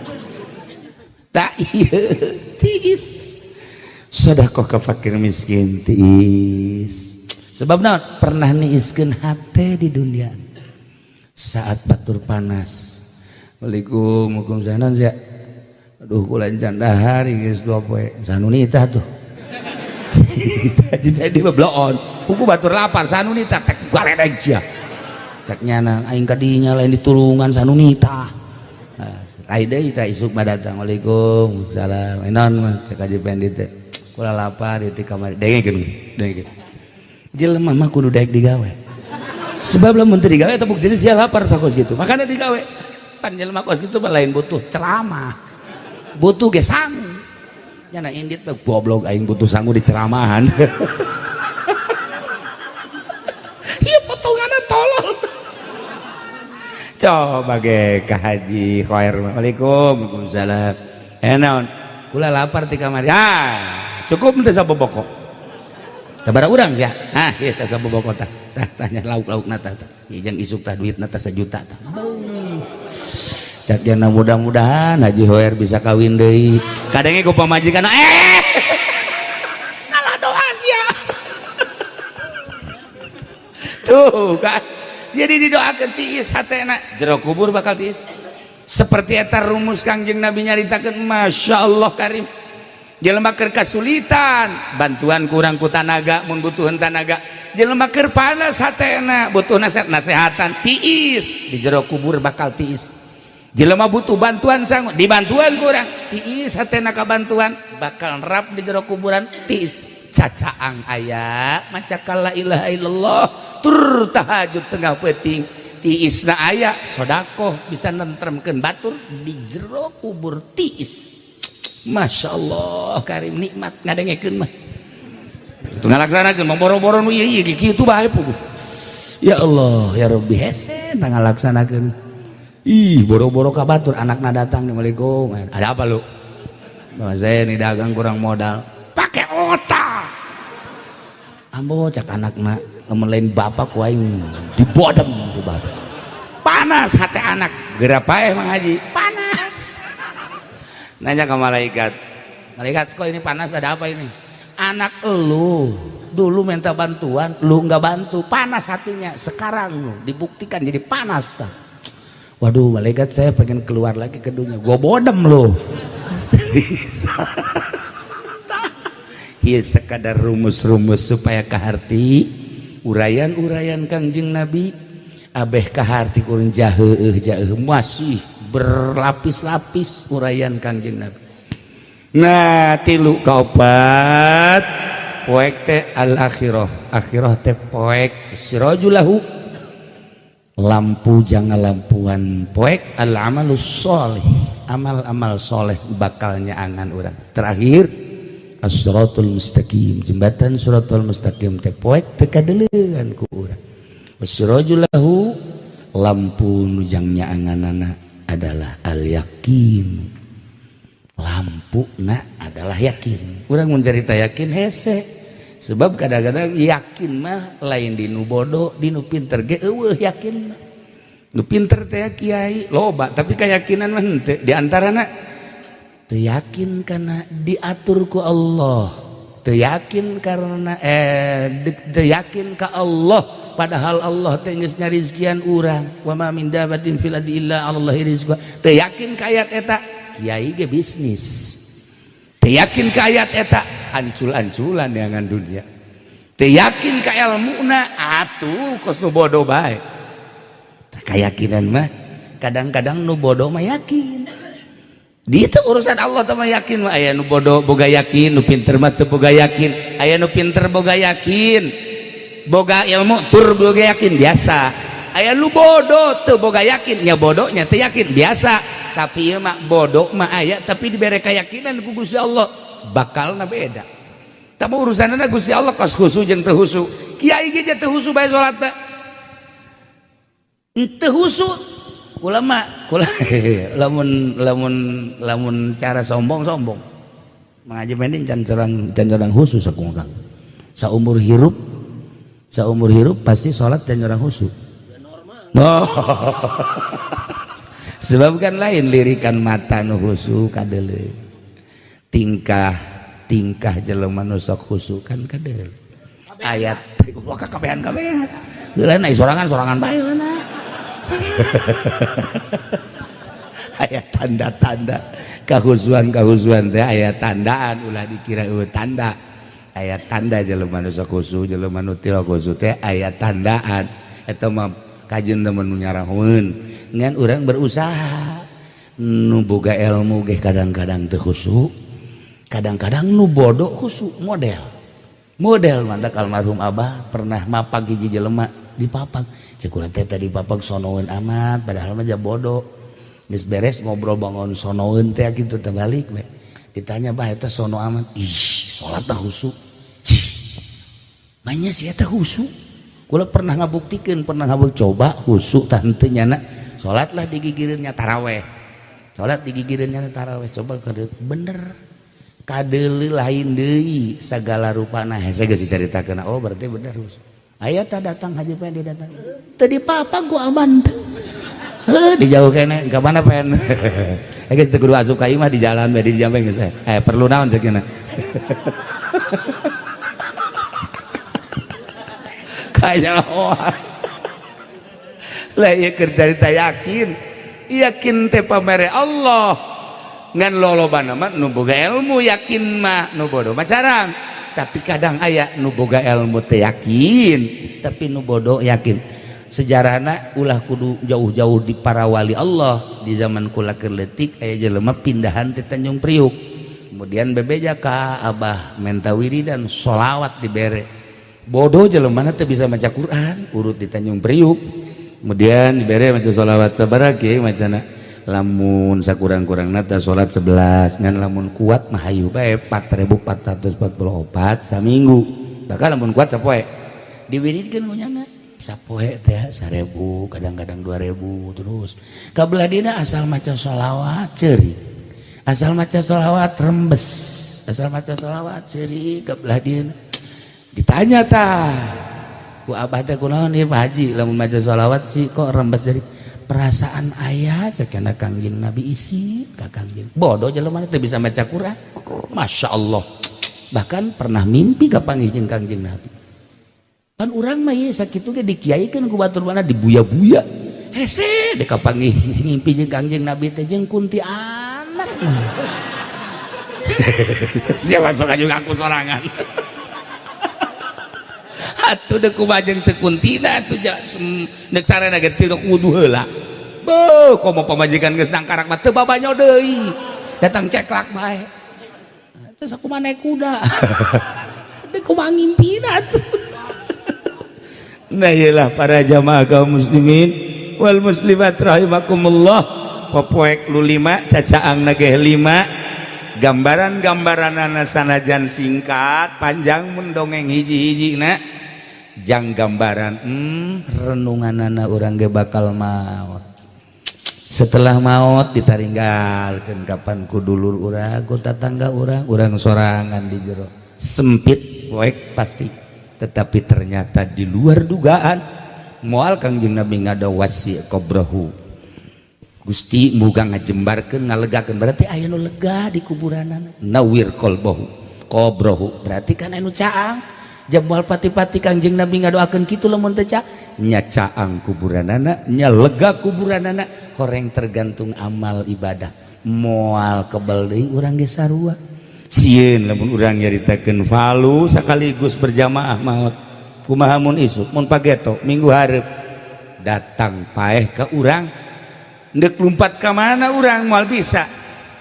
Tak ieu tiis. Sodakoh ka fakir miskin tiis. Sebab naon? Pernah niiskeun hate di dunia. Saat batur panas. Waalaikum waalaikumsalam sia. Aduh kula encan dahar geus 2 poe. Sanunita tuh. Haji Fendi mah bloon. Kuku batur lapar sanunita tek galedeg sia. Cek nyana aing ka dinya lain ditulungan sanunita. Lain deui tah isuk mah datang. Waalaikumsalam. Naon mah cek Haji Fendi teh. Kula lapar di kamar. Dengekeun, dengekeun. Jelema mah kudu daek digawe. Sebab lamun teu digawe eta bukti sia lapar tah kos kitu. Makana digawe. Pan jelema kos kitu mah lain butuh ceramah. Butuh ge sangu. Nyana indit mah goblok aing butuh sangu di ceramahan. Ieu potonganna tolol. Coba ge ka Haji Khair. Waalaikum waalaikumsalam. Eh naon? Kula lapar ti kamari. Ah, cukup teh saboboko. Sabaraha urang sia? Ah, ieu teh saboboko tah. Tah tanya lauk-laukna tah. Ieu jeung isuk tah duitna tah sajuta tah. Sakyana mudah-mudahan Haji Hoer bisa kawin deui. Kadenge ku pamajikan, eh Tuh kan, jadi didoakan tiis hatena, jero kubur bakal tiis. Seperti eta rumus Kangjeng Nabi nyaritakeun, Masya Allah karim. Jelema keur kasulitan, bantuan kurang ku tanaga, mun butuhan tanaga. Jelema keur panas hatena, butuh nasihat nasehatan, tiis di jero kubur bakal tiis. Jelema butuh bantuan sangu, dibantuan kurang, tiis hatena ka bantuan, bakal rap di jero kuburan tiis. Cacaang aya maca la ilaha illallah tur tahajud tengah peuting, tiisna aya sodakoh bisa nentremkeun batur, di jero kubur tiis. Masya Allah karim, nikmat ngadengekeun mah. Itu ngalaksanakeun mah boro-boro nu ieu ieu kitu bae puguh. Ya Allah ya Rabbi, hese tah ngalaksanakeun. Ih, boro-boro ka batur, anakna datang, "Assalamualaikum, ada apa lu?" "Bah, saya ini dagang kurang modal." "Pakai otak." Ambo cak anakna, lamun lain bapak ku aing dibodem ku bapak. Panas hati anak. Geura paeh Mang Haji, panas. Nanya ke malaikat, "Malaikat, kok ini panas, ada apa ini?" "Anak elu dulu minta bantuan, lu nggak bantu, panas hatinya. Sekarang lu dibuktikan jadi panas tah." "Waduh malaikat, saya pengen keluar lagi ke dunia." "Gua bodem lu." Ieu sekadar rumus-rumus supaya kaharti uraian-uraian Kangjeng Nabi, abeh kaharti kurang jaheuh jaheuh, masih berlapis-lapis uraian Kangjeng Nabi. Nah, tilu kaopat poek teh al akhirah, akhirah teh poek sirajulahu, lampu jangan lampuan poek al amalus soleh, amal-amal soleh bakal nyaangan urang. Terakhir as-siratul mustaqim, jembatan siratul mustaqim teh poek teu kadeleuan ku urang. Sirajulahu, lampu nu jang nyaanganana adalah al yakin, lampu na adalah yakin. Urang mun carita yakin hese, sebab kadang-kadang yakin mah lain di nu bodoh, di nu pinter ge eueuh yakin mah. Nu pinter teh kiai loba, tapi keyakinan mah henteu. Di antarana teu yakin karena diatur ku Allah, teu yakin karena teu yakin ka Allah, padahal Allah teh geus ngarizkian urang, wa ma min dabatin fil ardi illa 'alallahi rizquha. Teu yakin ka ayat eta, kiai ge bisnis. Teu yakin ka ayat eta, ancul-anculan neangan dunia. Teu yakin ka elmuna, atuh kos nu bodoh bae. Keyakinan mah kadang-kadang nu bodoh mah yakin. Di itu urusan Allah teh mah, yakin mah aya nu bodoh boga yakin, nu pinter mah teu boga yakin. Aya nu pinter boga yakin, boga ilmu tur boga yakin biasa. Aya nu bodoh teu boga yakin, nya bodohnya teu yakin biasa. Tapi ieu mah bodoh mah aya tapi dibere keyakinan ku Gusti Allah, bakalna beda. Tapi urusanna Gusti Allah kos khusu jeung teu khusu. Kiai ge teu khusu bae salat teh. Teu khusu. Ulama kula lamun lamun lamun cara sombong-sombong. Mengaji pending can corang khusus aku Kang. Saumur hirup pasti salat can corang khusus. Oh. Sebab kan lain lirikan mata nu khusu kadeuleu. Tingkah tingkah jelema nu sok khusu kan kadeuleu. Ayat wah kabehan-kabehan. Heula na sorangan sorangan bae heula. Aya tanda-tanda kahusuan-kahusuan teh, aya tandaan, ulah dikira eueuh tanda. Aya tanda jelema nu sok khusu, jelema nu teu khusu teh aya tandaan. Eta mah kajeun temen nu nyarahoeun, ngan urang berusaha. Nu boga ilmu ge kadang-kadang teu khusu, kadang-kadang nu bodoh khusu. Model model mantak almarhum abah pernah mapag hiji jelema di papag, cek urang teh tadi papag sonoeun amat, padahal mah bodoh. Geus beres ngobrol bangun sonoeun teh kitu teh, balik we ditanya, "Bah, eta sono amat?" "Ih, salat teh khusu." Cih, banyak sih eta khusu. Kula pernah ngabuktikeun, pernah ngabuk coba khusu tah henteu nyana, salatlah digigireunnya taraweh, salat digigireunnya taraweh, coba bener kadeuleu lain deui sagala rupana. Hese geus dicaritakeun, oh berarti bener khusu. Aya tah datang Haji Pendi, datang teu dipapag ku aban teh. Heuh, dijauh keneh ka mana pen? Eh, geus teu kudu asup ka imah, di jalan bae di jambe geus. Eh, perlu naon ceukina? Kanyahoan lah ieu keur carita yakin. Yakin teh pamere Allah, ngan lolobana mah nu boga ilmu yakin mah, nu bodoh mah carang. Tapi kadang aya nu boga ilmu teh yakin, tapi nu bodoh yakin. Sejarahna ulah kudu jauh-jauh, di para wali Allah. Di zaman kula keur leutik aya jelema pindahan di Tanjung Priuk, kemudian bebeja ka abah menta wiridan sholawat, dibere. Bodoh jelema teu bisa maca Quran, urut di Tanjung Priuk, kemudian dibere maca sholawat. Sabaraha, Kiai, macana? Lamun sakurang-kurangna teh salat 11, ngan lamun kuat mah hayu bae 4444 saminggu, bahkan lamun kuat sapoe. Diwiridkeun ku nyana sapoe teh 1000, kadang-kadang 2000. Terus kabelah dina asal maca sholawat ceuri, asal maca sholawat rembes, asal maca sholawat ceuri. Kabelah dina ditanya tah ku abah teh, "Kunaon ieu, Pak Haji, lamun maca sholawat sih kok rembes?" "Jadi perasaan ayah," cek Kangjeng Nabi, isi ka Kangjeng. Bodoh jelema teu bisa maca Quran, Masya Allah, bahkan pernah mimpi kapanggih jeung Kangjeng Nabi. Pan urang mah ieu sakitu ge dikiaikeun ku batur, mana dibuya-buya, hese dek kapanggih ngimpi jeung Kangjeng Nabi teh jeung kuntianak. Siapa sok juga aku sorangan atuh, deuk kumaha jeung teu kuntina atuh, deuk sarena ge teu wudu heula. Beuh, komo pamajikan geus nangkarak mah teu babanyo deui, datang ceklak bae. Terus aku mah naik kuda, deuk kumaha ngimpina atuh? Nah, iyalah, para jamaah kaum muslimin wal muslimat rahimakumullah, popoek lu lima, cacaang nageh lima, gambaran-gambaran sanajan singkat panjang mun dongeng hiji-hiji na jang gambaran renungan urang ge bakal maut. Setelah maut ditaringgalkeun kapan ku dulur urang, ku tatangga urang, urang sorangan di jero sempit poek pasti. Tetapi ternyata di luar dugaan, moal Kangjeng Nabi ngada wasi qabrahu, Gusti muga ngajembarkeun, ngalegakeun, berarti aya nu lega di kuburanana. Nawir qalbahu, qabrahu, berarti kan anu caang jam moal pati-pati Kangjeng Nabi ngadoakeun kitu lamun teu caang. Nya caang kuburanana, nya lega kuburanana. Horeng tergantung amal ibadah, moal kebel deui urang ge sarua. Sieun lamun urang nyaritakeun falu sekaligus berjamaah maut. Kumaha mun isuk, mun pageto, minggu hareup datang paeh ke urang, ndek lumpat ka mana urang? Moal bisa.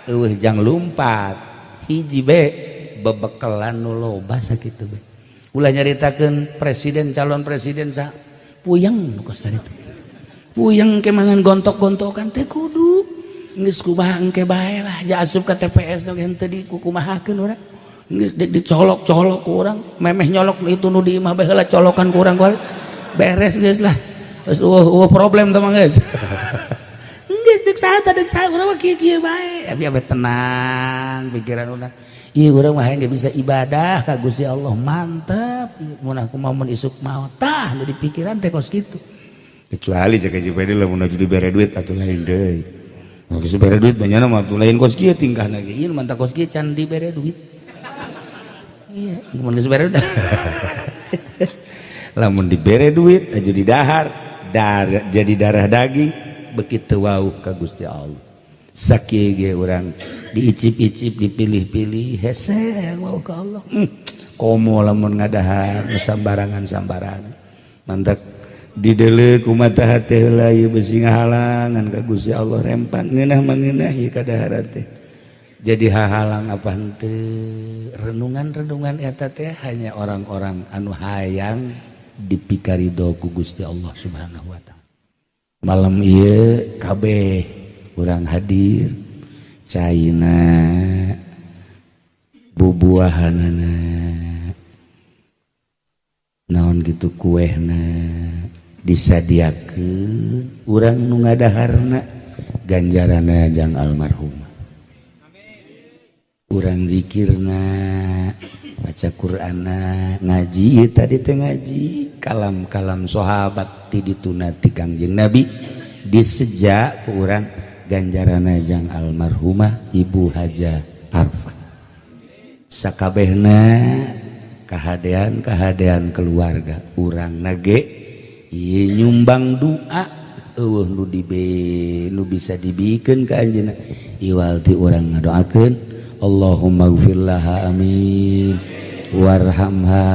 Eueuh jang lumpat hiji be bebekelan nu loba sakitu be. Ulah nyaritakeun presiden, calon presiden, sa puyeng nu kos kitu, puyeng ke mangan gontok-gontokan teh. Kudu geus kumaha engke bae lah, ja asup ka TPS nu henteu dikukumahakeun urang, geus dicolok-colok ku urang, memeh nyolok itu nu di imah bae heula, colokan ku urang beres, geus lah, geus eueuh problem teh mah. Geus geus deuk saha teh, deuk saha, urang mah kieu-kieu bae, tapi abe tenang pikiran urang. Ieu urang mah hayang bisa ibadah ka Gusti Allah, mantap. Mun aku mah mun isuk maot tah nu di pikiran teh kos kitu. Kecuali cek Haji lamun aju dibere duit atuh lain deui. Mun geus dibere duit banyak mah atuh lain kos kieu tingkahna ge. Ieu mantap kos kieu can dibere duit. Iya, mun geus dibere duit. Lamun dibere duit aju didahar, dar, jadi darah daging, begitu wau ka Gusti Allah. Sakieu ge urang diicip-icip, dipilih-pilih, hese wau ka Allah. Komo lamun ngadahar sambarangan-sambarangan. Mantap didele ku mata hate heula, ieu besi ngahalangan ka Gusti Allah, rempan ngeunah mah ngeunah ieu kadaharan teh. Jadi hahalang apa henteu? Renungan-renungan eta teh hanya orang-orang anu hayang dipikarido ku Gusti Allah Subhanahu wa Ta'ala. Malam ieu kabeh urang hadir, caina, bubuahanana, naon gitu, kuehna disadiakeun, urang nu ngadaharna ganjaranna jang almarhum. Urang zikirna, baca Qur'ana, ngaji tadi teh, ngaji kalam-kalam sahabat ti dituna ti Kangjeng Nabi, disejak ku urang, ganjaranna jang almarhumah Ibu Haja Arfah. Sakabehna. Kahadean kahadean keluarga urang nage ieu nyumbang doa eueuh nu dibe nu bisa dibikeun ka anjeunna iwal ti urang ngadoakeun Allahumma gfir laha amin warhamha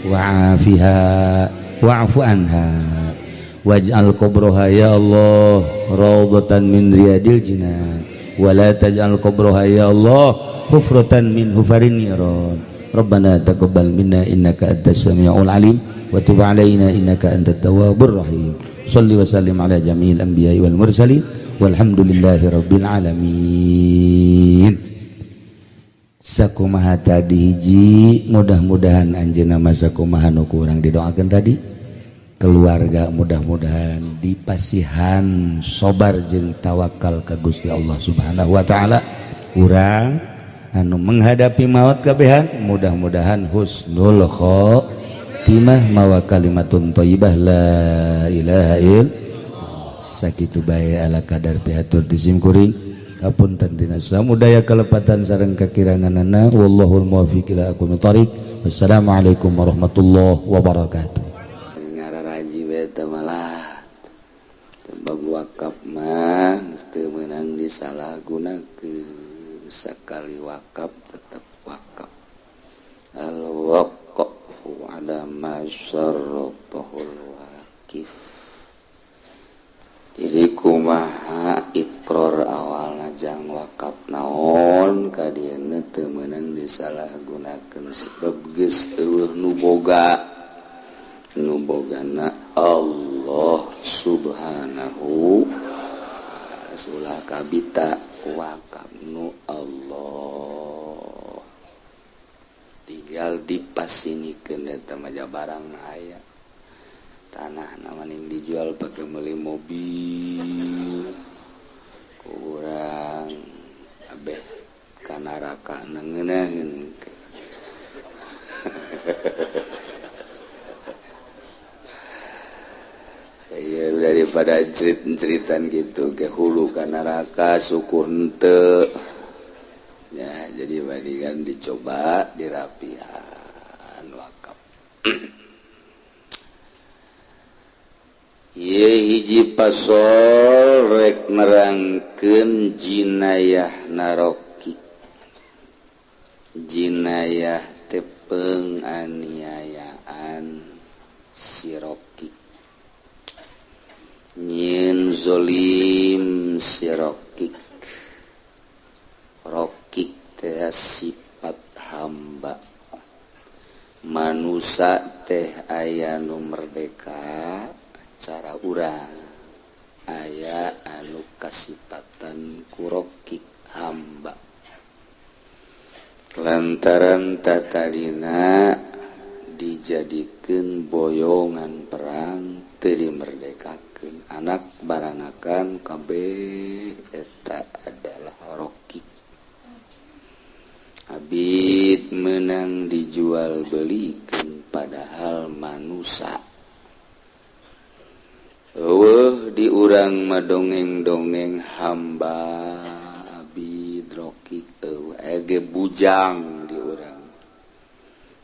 wa'afiha wa'fu anha waj'al qabroha ya Allah raudhatan min riyadil jinan wala taj'al qabroha ya Allah hufratan min hufarin niran. Rabbana taqabbal minna innaka antas samiul alim wa tub alaina innaka antat tawwabur rahim. Shalli wa sallim ala jami'il anbiya'i wal mursalin walhamdulillahi rabbil alamin. Sakumaha tadi hiji, mudah-mudahan anjeunna masa kumaha nu kurang didoakeun tadi keluarga mudah-mudahan dipasihan sobar jeung tawakal ka Gusti Allah Subhanahu wa taala. Urang anu menghadapi maut kabehan mudah-mudahan husnul khotimah mawa kalimatun thayyibah la ilaha illallah. Sakitu bae ala kadar pihatur di sim kuring, hapunten tina samudaya kalepatan sareng kakiranganana. Wallahul muwaffiq ila aqwamit thariq. Wassalamualaikum warahmatullahi wabarakatuh. Ngararaji beta malah tembang wakaf mah geus teu meunang disalahgunakeun. Sakali wakaf tetap wakaf. Al waqfu ala ma syarratahul waqif. Jadi kumaha ikror awalna jang wakaf naon ka dieuna teu meunang disalahgunakeun sebab geus eueuh nu boga, nu bogana Allah Subhanahu. Ulah kabita wakaf nu Allah tinggal dipasinikeun eta mah barang aya tanah maning dijual pakai beli mobil kurang abeh ka neraka ngeunaheun. Iya, daripada cerit-ceritan gitu ke hulu ka neraka suku henteu ya. Jadi bandingan dicoba dirapihan wakaf. Ye hiji pasol rek nerangkeun jinayah narokik, jinayah teh penganiayaan sirokik, nyin zolim sirokik. Rokik teh sifat hamba manusa teh aya nu merdeka cara urang, aya anu kasipatan kurokik hamba lantaran tatadina dijadikeun boyongan perang teu dimerdekakeun anak baranakan kabeh eta adalah rokik. Abid menang dijual belikan padahal manusa. Eueuh di urang mah dongeng-dongeng hamba abid rokik eueuh ege bujang di urang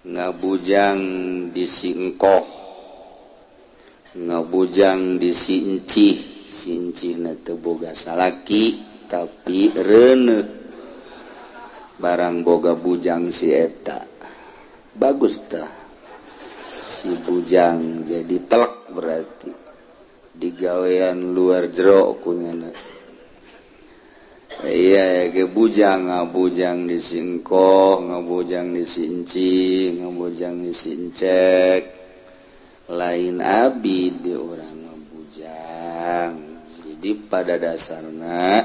ngabujang di singkoh, ngabujang di sincih, sincihna teu boga salaki tapi reuneuh barang boga bujang si eta bagus tah si bujang jadi telak berarti digawean luar jero kunyana. Iya ke bujang ngabujang di singkoh, ngabujang di sinci, ngabujang di sincek, lain abid di orang ngabujang. Jadi pada dasarnya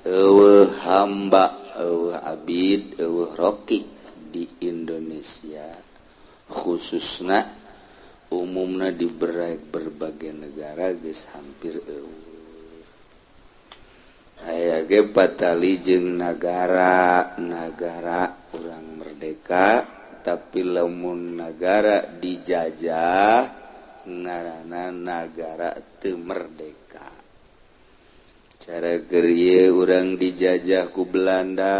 eueuh hamba, eueuh abid, eueuh rokik di Indonesia khususna umumna di berbagai negara geus hampir eueuh. Aya ge patali jeung nagara-nagara urang merdeka tapi lamun nagara dijajah ngaranna nagara teu merdeka. Cara geurye urang dijajah ku Belanda,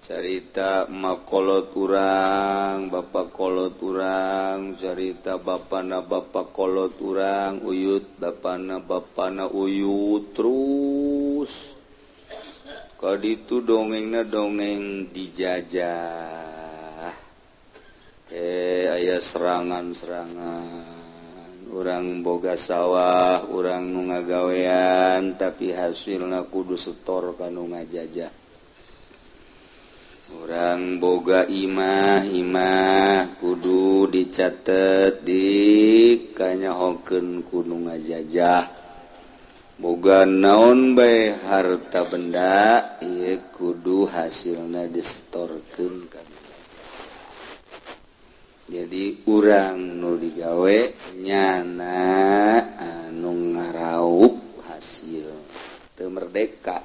Carita makolot urang, bapak kolot urang, carita bapana bapak kolot urang, uyut bapana bapana uyut terus. Kaditu dongengna dongeng dijajah. Aya serangan-serangan. Urang boga sawah, urang nu ngagawean, tapi hasilna kudu setor ka nu ngajajah. Urang boga imah, imah kudu dicatet di kanyahokeun ku nu ngajajah. Boga naon bae harta benda ieu kudu hasilna disetorkeun ka nu ngajajah. Jadi urang nu digawe nyana anu ngaraup hasil teu merdeka.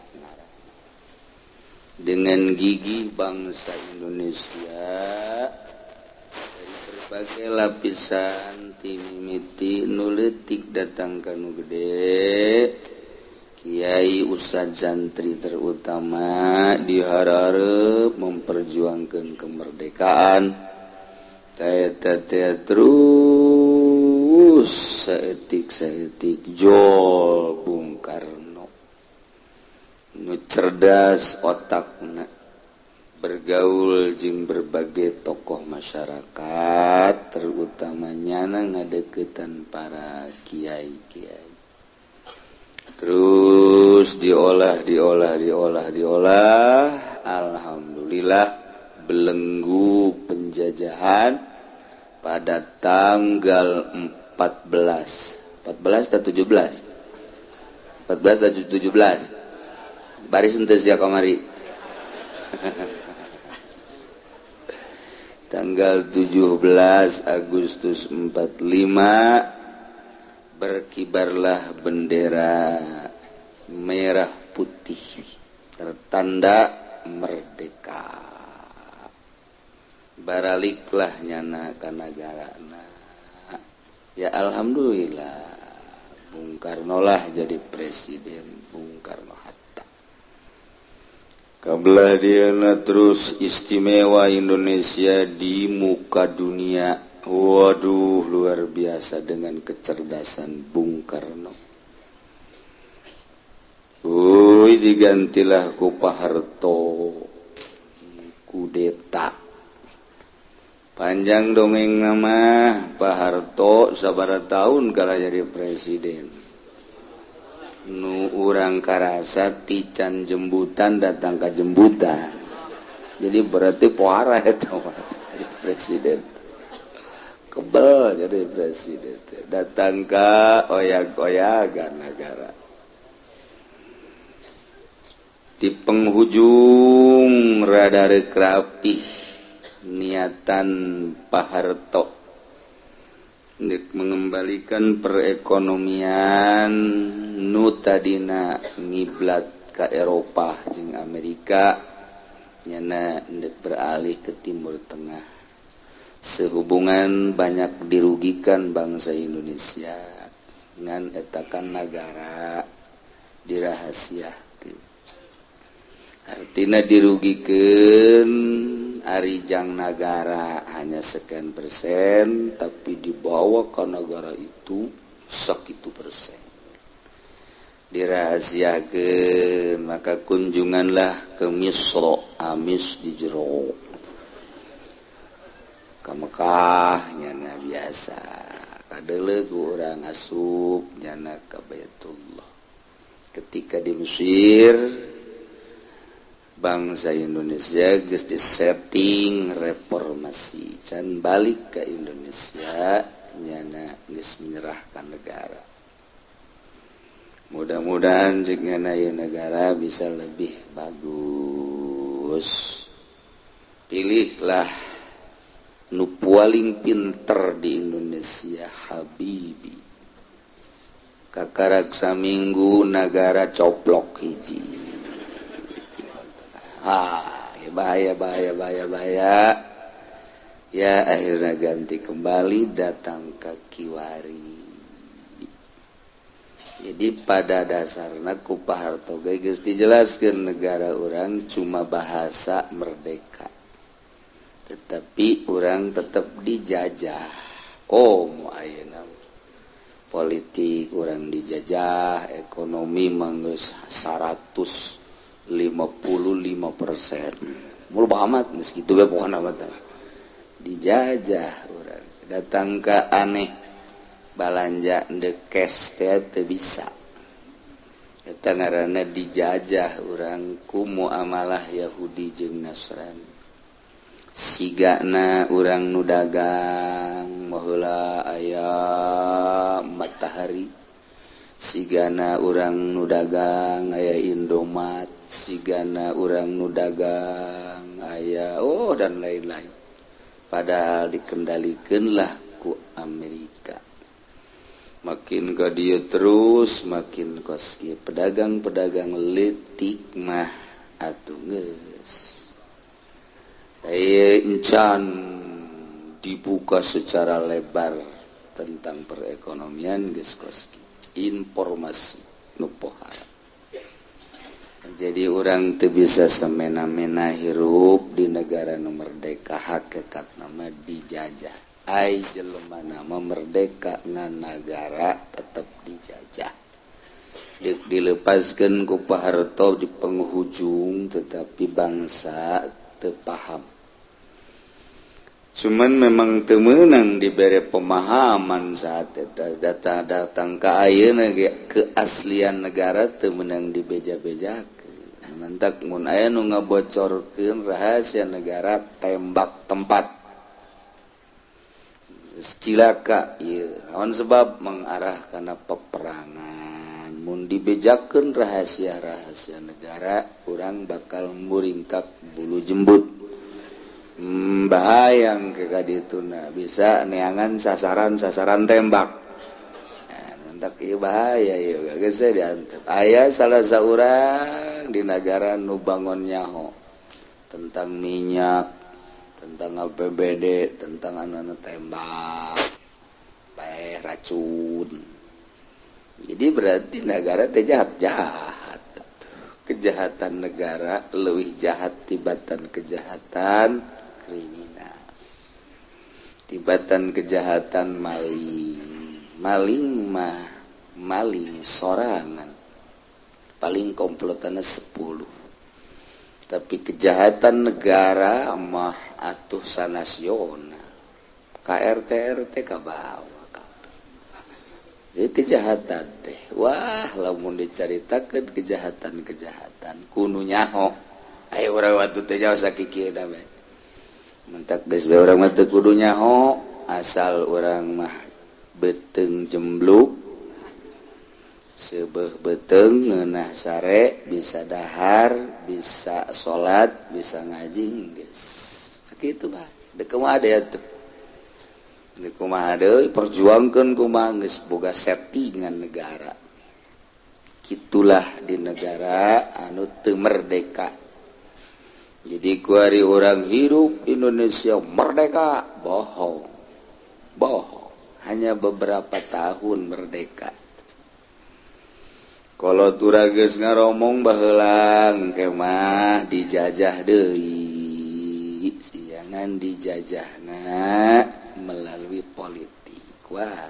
Dengan gigi bangsa Indonesia dari berbagai lapisan timimiti nu leutik datang ka nu gede, kiai ustad santri terutama diharap memperjuangkan kemerdekaan. Teh terus saeutik-saeutik jol Bung Karno nu cerdas otakna, bergaul jeung berbagai tokoh masyarakat, terutamanya ngadeukeutan para kiai-kiai. Terus diolah, diolah, diolah, diolah, alhamdulillah belenggu penjajahan pada tanggal 14 14 atau 17 14 atau 17 baris henteu sia kamari. Tanggal 17 Agustus 45 berkibarlah bendera merah putih tertanda merdeka. Baraliklah nyana ka nagarana. Ya alhamdulillah Bung Karno lah jadi presiden, Bung Karno Hatta. Kabelah dieuna terus istimewa Indonesia di muka dunia. Waduh, luar biasa dengan kecerdasan Bung Karno. Uy, digantilah ku Pak Harto kudeta. Panjang dongeng nama Pak Harto sabaraha tahun kala jadi presiden. Nu urang karasa tican jembutan datang ke jembutan. Jadi berarti puara eta jadi presiden. Kebel jadi presiden. Datang ke oyak-oyagan negara. Di penghujung rada rek rapih niatan Pak Harto mengembalikan perekonomian nu tadina ngiblat ke Eropa jeung Amerika, nyana ndek beralih ke Timur Tengah. Sehubungan banyak dirugikan bangsa Indonesia ngan etakan negara dirahasiakeun. Artinya dirugikan arijang negara hanya sekian persen, tapi dibawa ke negara itu segitu persen. Dirahasiakeun, maka kunjunganlah ke Misro, amis di jero. Ka Mekah nyana biasa, kadeuleu ku urang asup nyana ka Baitullah. Ketika di Mesir bangsa Indonesia geus disetting reformasi, can balik ke Indonesia nyana geus menyerahkan negara. Mudah-mudahan jika negara bisa lebih bagus. Pilihlah nu paling pinter di Indonesia, Habibie. Kakarak saminggu negara coplok hiji. Ah, ya bahaya, bahaya, bahaya, bahaya. Ya akhirnya ganti kembali datang ke Kiwari. Jadi pada dasarnya ku Pak Harto ge geus dijelaskeun, negara urang cuma bahasa merdeka, tetapi urang tetap dijajah. Oh, ayeuna politik urang dijajah, ekonomi mah geus 155%, mulu amat geus kitu ge, pokona mah dijajah urang. Datang ke aneh, balanja cash teh bisa. Eta ngaranna dijajah urang ku muamalah Yahudi jeung Nasrani. Sigana urang nu dagang baheula aya Matahari, sigana urang nu dagang aya Indomaret, sigana urang nu dagang aya, oh, dan lain-lain, padahal dikendalikanlah ku Amerika. Makin ke dia terus makin kos pedagang-pedagang letik mah atuh geus encan dibuka secara lebar tentang perekonomian, geus kos informasi nu pohara. Jadi urang teu bisa semena-mena hirup di negara nu merdeka, hakikat nama dijajah. Ai jelema nama merdeka ngan negara tetap dijajah. Dilepaskan ku Pak Harto di penghujung, tetapi bangsa teu paham. Cuman memang teu meunang dibere pemahaman saat eta data datang ke ayeuna ge, keaslian negara teu meunang dibeja-bejakeun. Mantak mun aya nu ngabocorkeun rahasia negara, tembak tempat, cilaka ieu. Naon sebab? Mengarah kana peperangan. Mun dibejakeun rahasia-rahasia negara, urang bakal muringkak bulu jembut. Bahayang ke kadituna, bisa neangan sasaran-sasaran tembak. Nah, mentak ieu bahaya ieu geus diantep. Aya salah saurang di negara nu bangon nyaho tentang minyak, tentang APBD, tentang anu tembak bae racun. Jadi berarti negara teh jahat jahat. Kejahatan negara lebih jahat tibatan kejahatan kriminal, tibatan kejahatan maling. Maling mah maling sorangan, paling komplotannya 10, tapi kejahatan negara mah atuh sanasional, KRT RT ka bawah. Jadi kejahatan teh, wah, lamun dicaritakeun kejahatan-kejahatan kudu nyaho. Ayo, urang waktu teh jauh sakikieu bae. Mentak geus bae urang mah teu kudu nyaho, asal urang mah beuteung jembluk, seubeuh beuteung ngeunah sare, bisa dahar, bisa salat, bisa ngaji, geus kitu mah. Dek kumaha deui atuh? Dek kumaha deui perjuangkeun kumaha, geus boga settingan negara. Kitulah di negara anu teu merdeka. Jadi kuari orang hirup Indonesia merdeka, bohong bohong, hanya beberapa tahun merdeka. Kalau turages ngaromong baheula, kemah dijajah deui, siangan dijajahna melalui politik. Wah,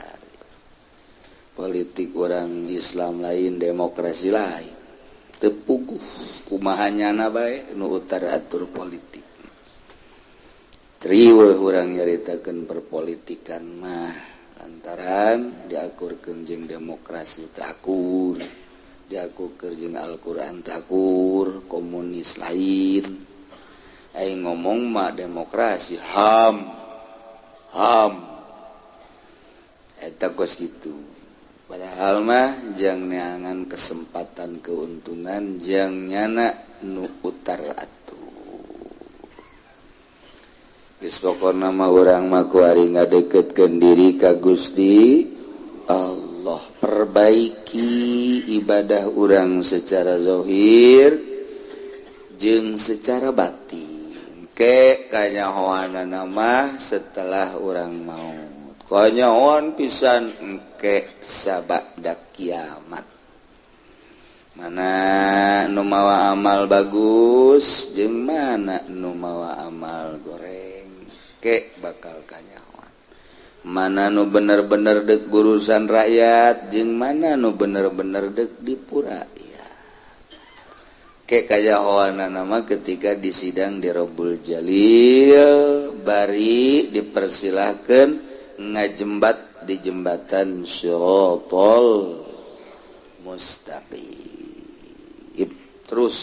politik orang Islam lain, demokrasi lain, tepuguh kumaha nyana bae nu utar atur politik. Riweuh urang nyaritakeun perpolitikan mah, lantaran diakurkeun jeung demokrasi teu akur, diakurkeun jeung Al-Qur'an teu akur, komunis lain. Aing ngomong mah demokrasi, HAM HAM, eta kos gitu. Padahal mah jang neangan kesempatan keuntungan, jang nyana nu utar atuh. Geus pokona mah urang mah kuari ngadeketkeun diri ka Gusti Allah, perbaiki ibadah urang secara zahir jeung secara batin, ke kanyahoanana mah setelah urang maut. Kanyahoan pisan engke sabada kiamat, mana nu mawa amal bagus jeung mana nu mawa amal goreng, ke bakal kanyahoan. Mana nu bener-bener dek urusan rakyat jeung mana nu bener-bener dek dipura ya, ke kanyahoan nama ketika disidang di Robbul Jalil, bari dipersilahkan ngajembat di jembatan Shirotol Mustaqim. Terus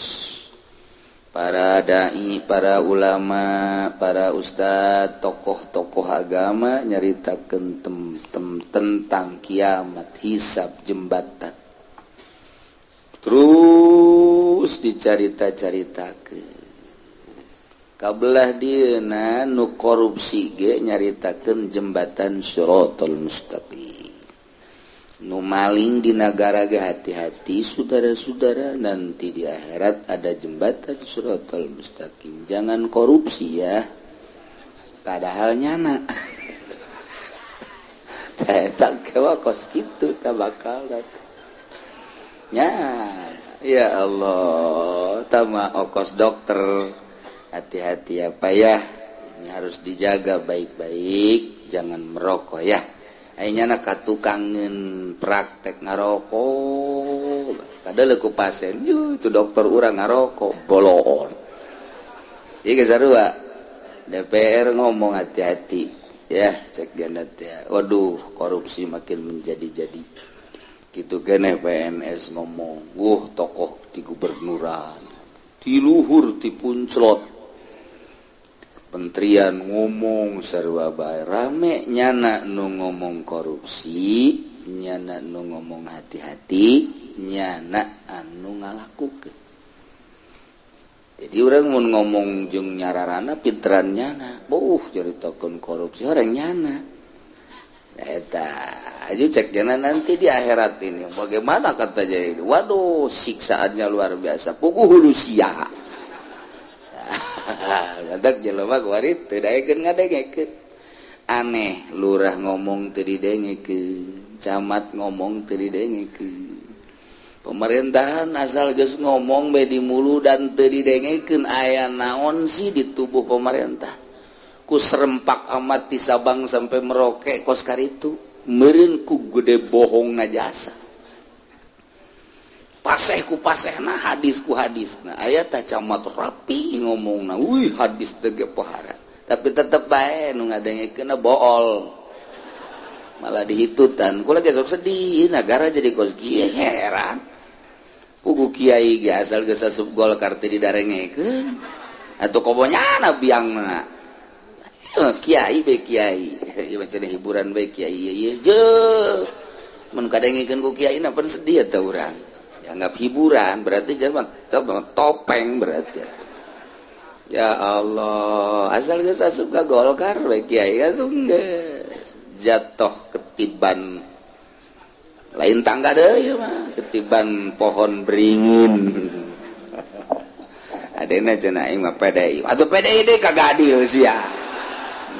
para dai, para ulama, para ustadz, tokoh-tokoh agama nyaritakeun tentang kiamat, hisab, jembatan. Terus dicarita-caritakeun. Kabelah dieuna nu korupsi ge nyaritakeun jembatan Shirotol Mustaqim. Nu maling di nagara ge, hati-hati saudara-saudara, nanti di akhirat ada jembatan Shirotol Mustaqim, jangan korupsi ya. Padahal nyana tak kewa kos kitu tak bakal nya. Ya Allah, tama okos dokter, hati-hati ya Pak ya, ini harus dijaga baik-baik, jangan merokok ya. Ayeuna na ka tukangeun praktek ngarokok, kada ku pasien, "Yuh, itu dokter urang ngarokok," boloon. Ieu sarua DPR ngomong hati-hati ya, cek gandat ya. Waduh, korupsi makin menjadi-jadi gitu kene. PNS ngomong, "Wuh, tokoh di gubernuran, di luhur, di punclot kementerian ngomong," sarua bae rame. Nyana nu ngomong korupsi, nyana nu ngomong hati-hati, nyana anu ngalakukeun. Jadi orang mau ngomong jeung nyararana pinteran nyana, buh, caritakeun korupsi orang nyana eta aja. Cek jana nanti di akhirat ini bagaimana katanya ini, waduh, siksaannya luar biasa, puguh hulu sia. Badak jelema kuari teu daekeun ngadengekeun. Aneh, lurah ngomong teu didengekeun, camat ngomong teu didengekeun, pemerintahan asal geus ngomong be di mulu dan teu didengekeun. Aya naon sih di tubuh pemerintah ku serempak amat di Sabang sampai Merauke kos karitu? Meureun ku gede bohong na jasa paseh ku pasehna, hadis ku hadis. Nah, aya tah camat rapi ngomong, nah, wih, hadis teh ge pohara, tapi tetep bae nu ngadengekeun bool, malah dihitutan. Kula ge sok sedih, negara jadi kos kieu, heran. Pugu kiai ge asal geus asup Golkar teh didarengekeun atuh, komo nyana biangna kiai be kiai ieu macam hiburan be kiai ieu je mun kadengekeun ku kiai na pan sedih atuh. Urang dianggap hiburan, berarti jangan topeng berarti. Ya Allah, asal geus asup ka Golkar we kiai atuh geus jatuh ketiban lain tangga deui mah, ketiban pohon beringin. Adena cenah, "Aing mah PDI." Atuh PDI deui kagak adil sia,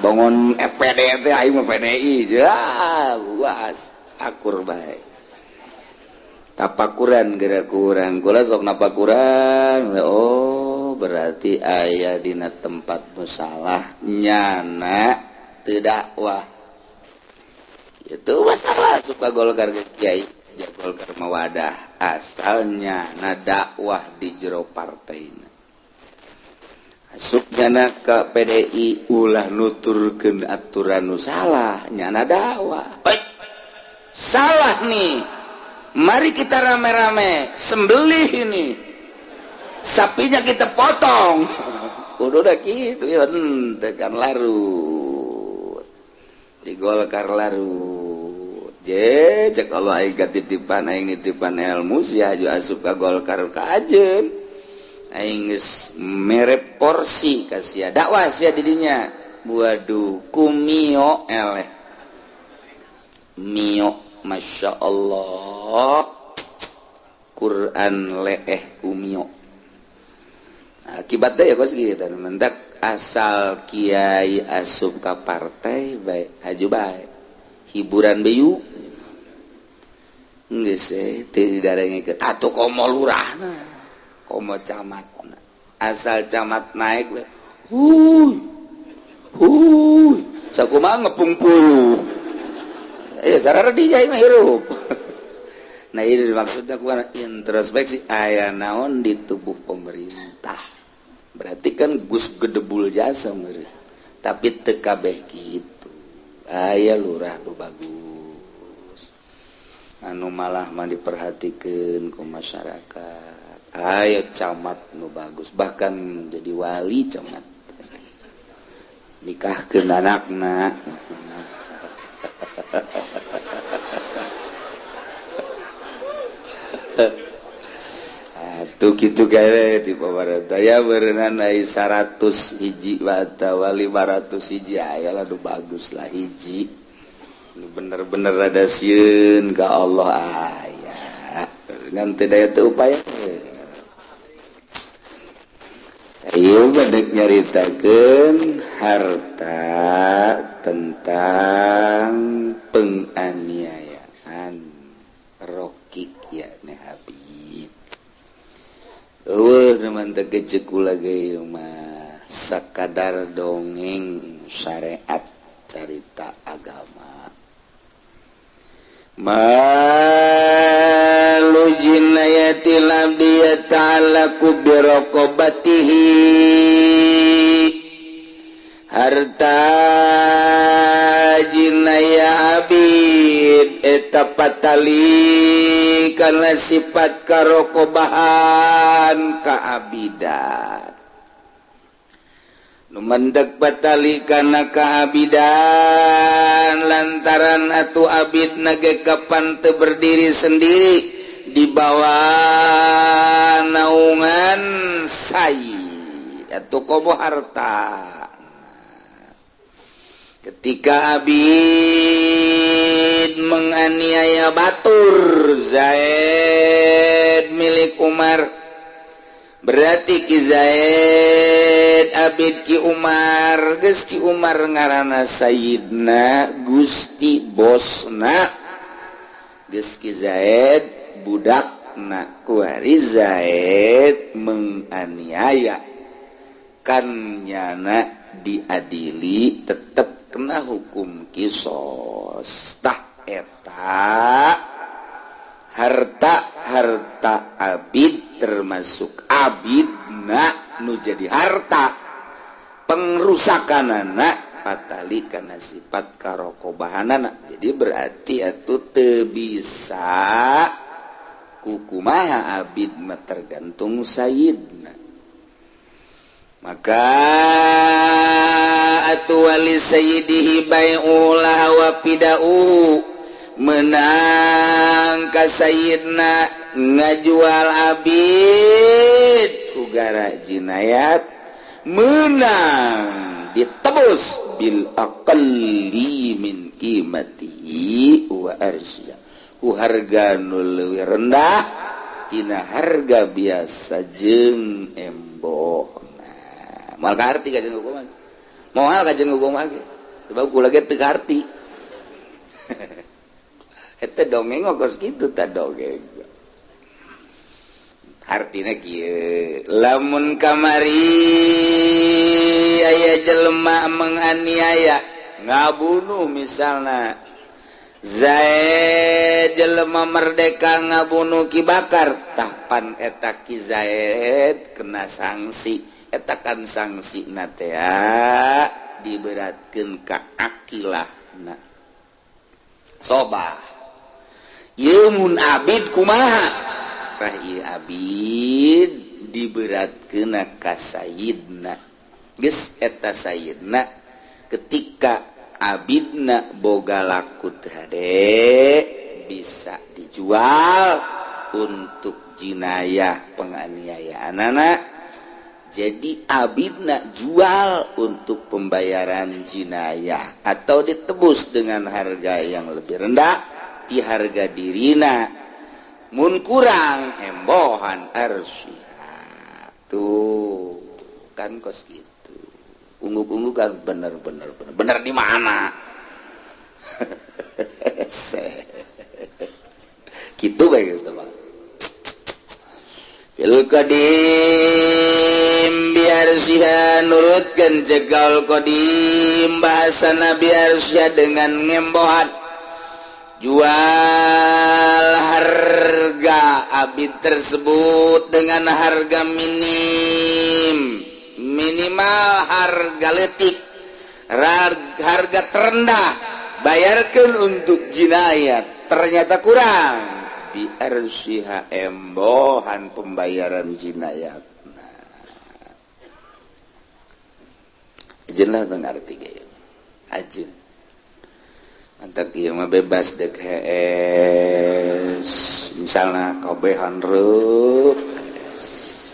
bangun FPD teh, "Aing mah PDI." Ya buas akur bae, tapakuran geura kurang. Kula sok napakuran, oh, berarti aya dina tempat musalah, nyana teu dakwah itu masalah. Suka Golkar ke kiai ja, Golkar mawadah asalnya na dakwah di jero partai. Asup nyana ke PDI, ulah nuturkeun aturan nu salah, nyana dakwah. "Salah nih, mari kita rame-rame sembelih ini sapinya, kita potong." Udah gitu ya, kan larut di Golkar, larut je. Cek Allah, aing titipan, aing nitipan ilmu sia aju asup ka Golkar kajen, aing geus mere porsi ka sia, dakwah sia didinya. Waduh, kumio eleh mio, Masya Allah, Quran leeh kumio. Akibatnya ya kos gitu mendak asal kiai asup ka partai baik, aju baik. Hiburan beyu. Geus teu didarengekeun atuh komo lurahna, komo camatna. Asal camat naik we. Huy. Huy, sakumaha ngepung puluh. Ya sarara dijai mah hirup. Nah ini maksudnya ku introspeksi aya naon di tubuh pemerintah. Berarti kan gus gedebul jasa meureun. Tapi teu kabeh kitu. Aya lurah nu bagus. Anu malah mah diperhatikeun ku masyarakat. Aya camat nu bagus, bahkan jadi wali camat. Nikahkeun anakna. Tuh kitu gawe di pamarentah ya beureunan ai 100 hiji atawa 500 hiji aya lah nu bagus lah hiji. Nu bener-bener rada sieun ka Allah aya. Ngan teu daya teu upaya. Ieu badek nyaritakeun harta tentang penganiayaan rokik ya ne Habib. Eueuh nu teu kecekula ge mah sakadar dongeng syariat carita agama. Malu jinayatil abdi yata'allaqu bi raqabatihi. Harta jinaya abid eta patali karena sifat karokobahan kaabidan. Nu mendek patali kana kaabidan lantaran atuh abid nage kapan teu berdiri sendiri di bawah naungan sayyid atuh komo harta. Ketika abid menganiaya batur Zaid milik Umar, berarti Ki Zaid abid Ki Umar, geus Ki Umar ngaranna Sayyidna Gusti Bosna, geus Ki Zaid budakna kuari Zaid menganiaya kan nyana diadili tetep kena hukum kisos. Tah eta harta-harta abid termasuk abidna nu jadi harta pengrusakanana patali kana sifat karokobahanana. Jadi berarti atuh teu bisa kukumaha abid mah tergantung sayyidna. Maka atuh wali sayyidihi bai'ulah wa pida'u menang ka sayyidna ngajual abid ku gara jinayat menang ditebus bil aqalli min qimatihi wa arsya ku harga nu leuwih rendah tina harga biasa jeung emboh. Moal kaharti kajian hukum mah. Moal kajian hukum mah ge. Sebab kula ge teu kaharti. Eta dongeng mah kos kitu tah dongeng. Artina kieu, lamun kamari aya jelema menganiaya, ngabunuh misalna Zaid jelema merdeka ngabunuh Ki Bakar, tah pan eta Ki Zaid kena sanksi. Eta kan sanksi na teh diberatkeun ka akilahna. Sobah ieu mun abid kumaha? Tah ieu abid diberatkeun ka sayyidna. Geus eta sayyidna ketika abidna boga laku teu hade bisa dijual untuk jinayah penganiayaanana. Jadi abidna jual untuk pembayaran jinayah atau ditebus dengan harga yang lebih rendah di harga dirina. Mun kurang embohan arsiha. Tuh kan kos gitu. Ungguk-ungguk kan bener-bener bener. Bener di mana? Hese kitu bae geus teh. Fil qadim biarsyiha, nurutkeun cegal qadim bahasana biarsyiha dengan ngembohan jual harga abid tersebut dengan harga minim, minimal, harga letik, harga terendah, bayarkan untuk jinayat. Ternyata kurang, biarsyiha embohan pembayaran jinayat. Nah, ajin lah ngerti gaya ajin. Mantap, ieu mah bebas dek hees, misalnya kabehan reup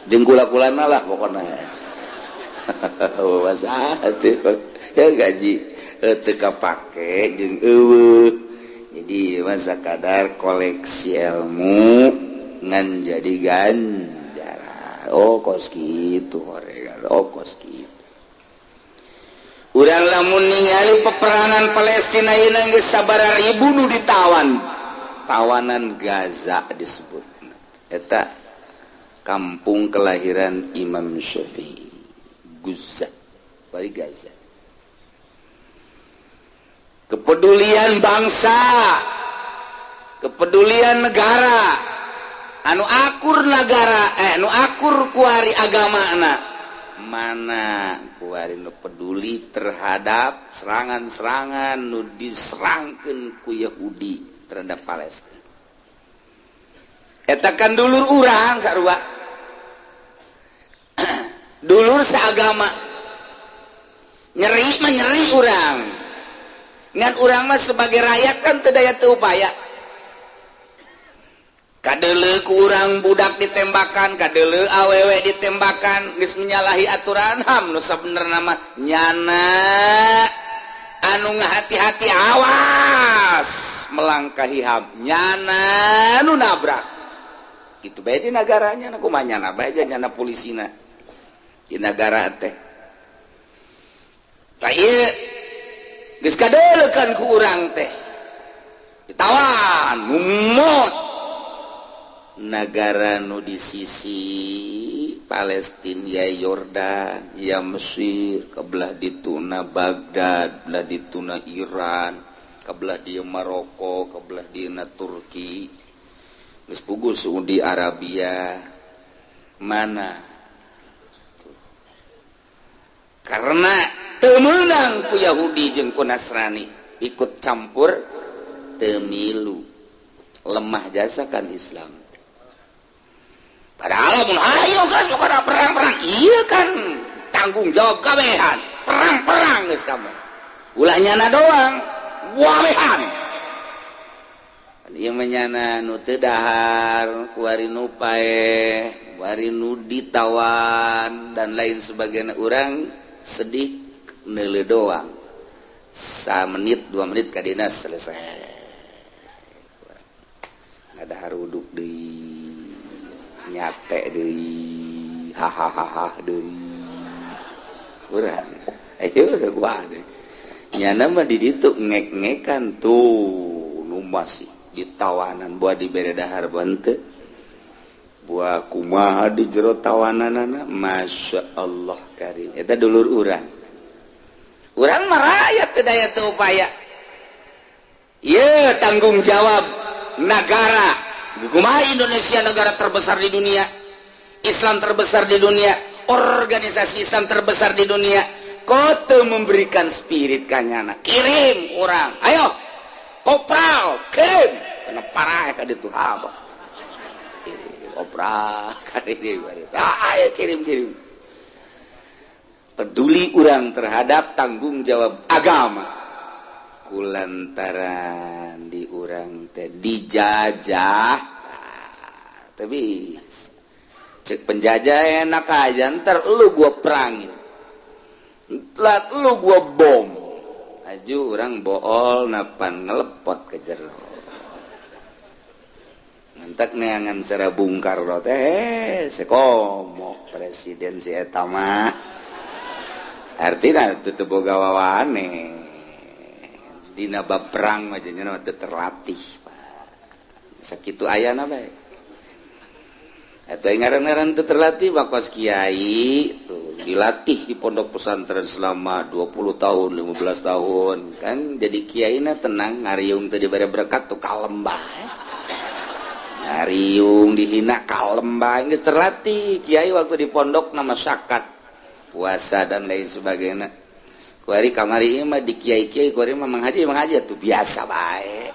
jeung kula-kulana lah, pokokna hees bebas ya, gaji teu kapake jeung euweuh. Jadi masa kadar koleksi ilmu ngan jadi ganjaran. Oh, kos gitu horegan, oh, kos gitu. Urang lamun ningali peperangan Palestina ayeuna geus sabaraha ribu nu ditawan, tawanan Gaza disebut. Eta kampung kelahiran Imam Syafi'i, Gaza, bari Gaza. Kepedulian bangsa, kepedulian negara anu akur, negara anu akur kuari agama mana kuari nu peduli terhadap serangan-serangan nu diserangkeun ku Yahudi terhadap Palestina. Eta kan dulur urang sarua, dulur seagama. Nyeri mah nyeri urang, ngan urang mah sebagai rakyat kan teu daya teu upaya. Kadeuleu ku urang budak ditembakan, kadeuleu awewe ditembakan, geus menyalahi aturan HAM. Nu sabenerna mah nyana anu ngahati-hati, awas melangkahi HAM, nyana nu nabrak. Itu bae di negaranya kumaha, nyana bae nyana polisina di negara teh. Tah, ieu geus kadeuleu kan ku urang teh ditawan mumot negara nu di sisi Palestina ya, Yordan ya, Mesir, kebelah dituna Baghdad, belah dituna Iran, kebelah dia Maroko, kebelah dina Turki, geus puguh Saudi Arabia mana. Tuh. Karena teu meunang ku Yahudi jeung ku Nasrani ikut campur, teu milu, lemah jasa kan Islam. Padahal mun ayo kan bukan perang-perang, iya kan tanggung jawab kabehan, perang-perang geus kabeh, ulah nyana doang, wabehan. Ieu mah nyana nu teu dahar, kuari nu paeh, kuari nu ditawan dan lain sebagainya. Urang sedih neuleuh doang, menit 2 menit kadina selesai, ada haruduk deui, nyate deui, hahaha deui urang. Ayo gua nyana mah di ditu ngek-ngekan tuh nu masih ditawanan, buah dibere dahar bente, buah kumaha di jero tawananana. Masya Allah karim, eta dulur urang. Urang mah rakyat teu daya teu upaya. Ye tanggung jawab negara. Kumaha Indonesia, negara terbesar di dunia, Islam terbesar di dunia, organisasi Islam terbesar di dunia, kau memberikan spirit kanyana, kirim orang, ayo kopral, kirim kena parah ka ditu haba kopral ka ditu, ayo kirim kirim. Peduli orang terhadap tanggung jawab agama kulantaran di urang teh dijajah. Tapi cek penjajah, enak aja, ntar lu gua perangin lah, lu gua bom. Aju orang bool napan ngelepot ke jero. Mentak neangan cara bungkar teh sekomo presiden si eta mah, artinya tutup boga wawane. Dina bab perang mah nya teu terlatih, Pak. Sakitu ayana bae. Atau ngaran-ngaran teu terlatih bakos kiai tuh dilatih di pondok pesantren selama 20 tahun, 15 tahun kan jadi kiaina tenang, ngariung teu dibere berkat tuh kalem bae. Ngariung dihina kalem bae, geus terlatih. Kiai waktu di pondok nama syakat, puasa dan lain sebagainya. Kuari kamari mah di kiai-kiai kuari mah manghaji manghaji tuh biasa bae.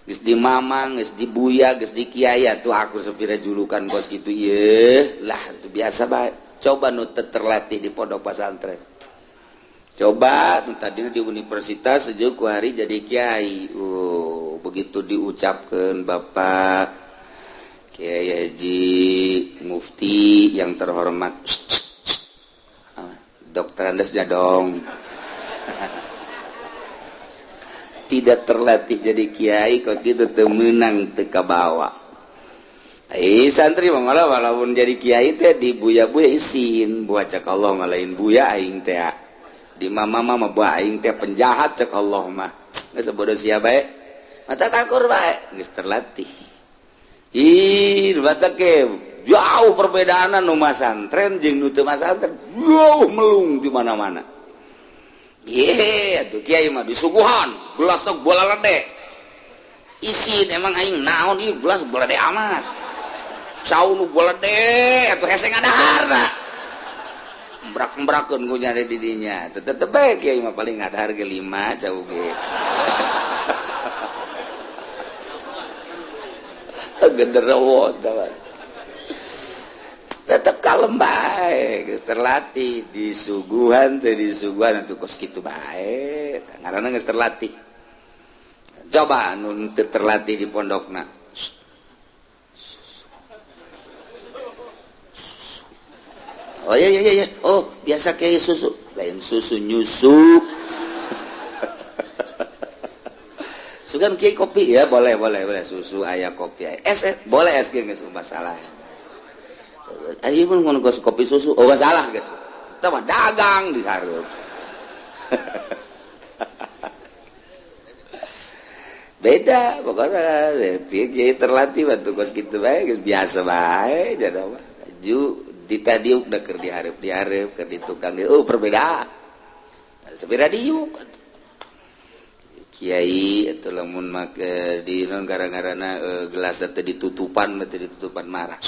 Geus di mamang, geus di buya, geus di kiai tuh aku sepira julukan bos gitu ye lah tuh biasa bae. Coba nu teu terlatih di pondok pesantren. Coba nu tadina di universitas sejuk ku hari jadi kiai. Oh, begitu diucapkeun Bapak Kiai Haji Mufti yang terhormat, Dokter Andes dong. Tidak terlatih jadi kiai kos gitu teu meunang teu kabawa. Santri mah malah walaupun jadi kiai teh dibuya-buya isin, buat cek Allah mah lain buya aing teh. Di mama mah buah aing teh penjahat cek Allah mah. Geus bodoh sia bae. Mata takur bae, geus terlatih. Ih, batak ke jauh perbedaan nu masantren jeung nu teu masantren, jauh melung di mana-mana. Ye, atuh kiai mah disuguhan gelas teh bola lede. Isin emang aing naon ieu gelas bola lede amat. Cau nu bola lede atuh hese ngadaharna. Embrak-embrakeun ku nyari di dinya. Tetep bae kiai mah paling ngadahar ge 5 cau ge. Genderuwo tetep kalem bae, geus terlatih disuguhan teh disuguhan atuh kos kitu bae, ngaranna geus terlatih. Coba anu teu terlatih di pondokna. Oh iya iya iya, oh biasa kiai susu, lain susu nyusu. Sugan kiai kopi ya boleh boleh boleh susu aya kopi aya. Es, es boleh es ge geus masalah. Ayo pun ngono kopi susu, oh masalah geus. Eta mah dagang di hareup. Beda pokoknya kiai terlatih batu kos kitu bae geus biasa bae jadi mah. Ju ditadiuk da keur dihareup-dihareup keur di tukang oh perbedaan. Sepira diuk kiai atau lamun make di non gara-garana gelas teh ditutupan teh ditutupan marah.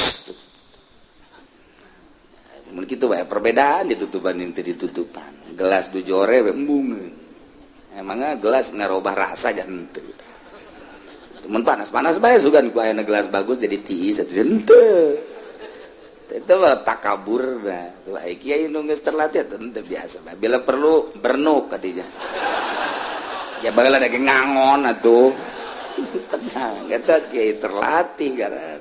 Mun kitu bae perbedaan ditutupan jeung teu ditutupan. Gelas du jore we embungeun. Emangna gelas ngarobah rasa jan henteu. Mun panas-panas bae sugan ku aya gelas bagus jadi tiis atuh henteu. Itu mah takabur nah. Tuh ai kiai nu geus terlatih atuh henteu biasa bae. Bila perlu bernuk ka dinya. Ya bageula da ngangon atuh. Tenang, eta kiai terlatih karena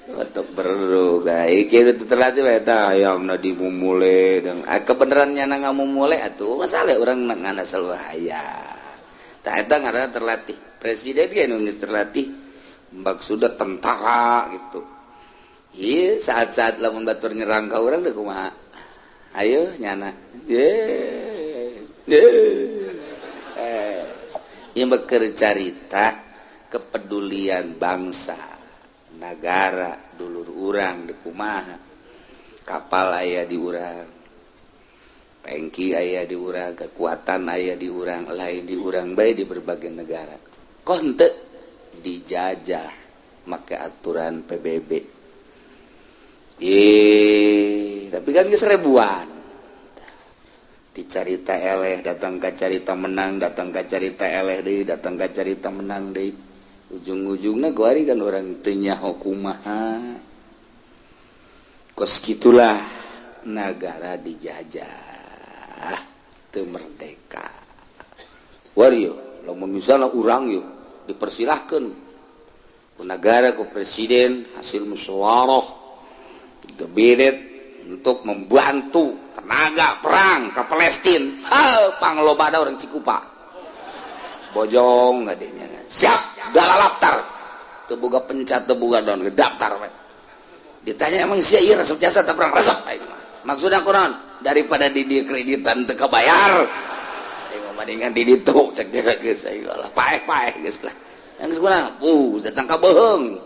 untuk perlu gae kiai itu terlatih bae eta hayangna dimumule dan kebenarannya na ngamumule atuh masalah urang ngana selalu hayang. Tah eta ngaranna terlatih. Presiden ge nu geus terlatih maksudna tentara gitu. Ieu saat-saat lamun batur nyerang ka urang deui kumaha? Ayo nyana. Ye. Ye. Yang bekercarita kepedulian bangsa negara dulur urang di kumaha kapal aya di urang tangki aya di urang kekuatan aya di urang lain di urang bae di berbagai negara konte dijajah make aturan PBB tapi kan geus ribuan dicarita eleh datang ka carita menang datang ka carita eleh deui datang ka carita menang deui ujung-ujungna kuari kan orang teu nyaho kumaha kos kitulah negara dijajah teu merdeka wario lamun misalna urang yo dipersilahkeun ku negara ku presiden hasil musyawarah kabinet untuk membantu tenaga perang ke Palestina. Hal panglobana orang Cikupa. Bojong adanya. Siap, dalalaptar. Teu boga pencat, teu boga daun, daftar we. Ditanya emang sia ieu resep jasa teh perang resep aing mah. Maksudna kunaon? Daripada di dia kreditan teu kabayar. Saya mah mendingan di ditu cek dia geus aing lah paeh-paeh geus lah. Yang geus kunaon? Datang ka beuheung.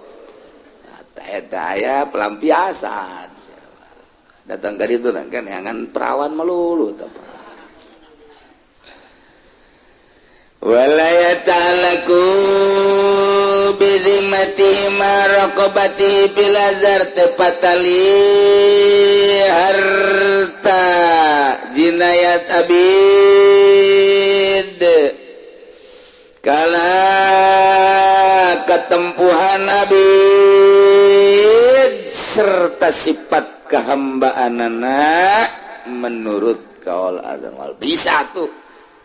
Eta aya pelampiasan. Datang ka ditu kan jangan perawan melulu tah. Wala yata'alaku bizimmati ma raqabati bil azar tepatali harta jinayat abid kala ketempuhan abid serta sifat kehambaanana menurut kaul azam wal bisa tuh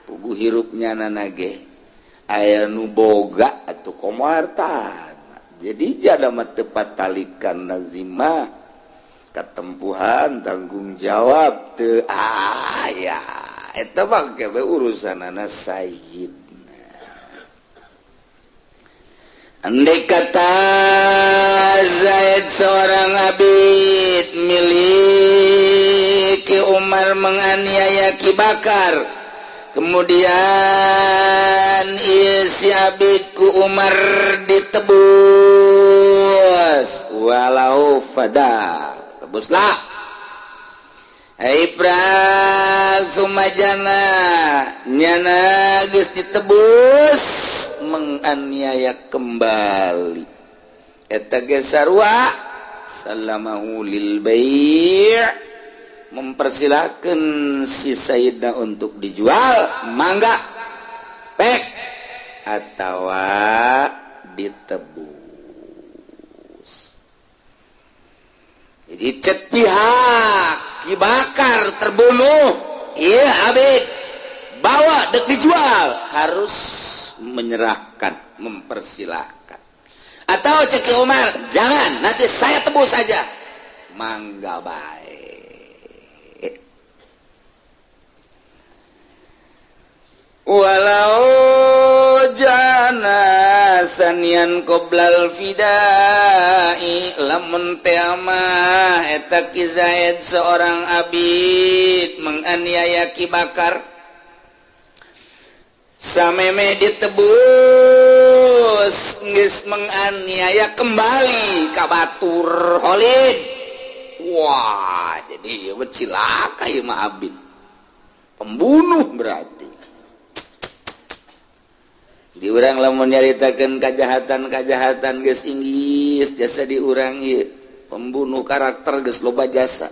pugu hirupnya nanage aya nu boga atau komo hartana. Jadi jada mah tepat talikan nazima ketempuhan tanggung jawab teu aya eta mah ge urusanana sayyidna. Andai kata Zaid seorang abid milik Umar menganiaya Ki Bakar, kemudian si abidku Umar ditebus, walau fada tebuslah. Ibra sumajana nyana geus ditebus menganiaya kembali eta ge sarua salamahu lil bai' mempersilahkan si Sayyidna untuk dijual mangga pek atawa ditebus. Jadi cek pihak Ki Bakar terbunuh, iya abid bawa dek dijual harus menyerahkan, mempersilahkan. Atau cek Umar jangan, nanti saya tebus saja, mangga baik. Walau jana sanian qoblal fidai lamun teh mah eta Ki Zaid seorang abid menganiaya Ki Bakar sameme ditebus geus menganiaya kembali ka batur Khalid. Wah, jadi ieu cilaka ieu mah abid pembunuh berarti. Diurang lamun nyaritakeun kajahatan-kajahatan geus inggis jasa diurang ieu pembunuh karakter geus loba jasa.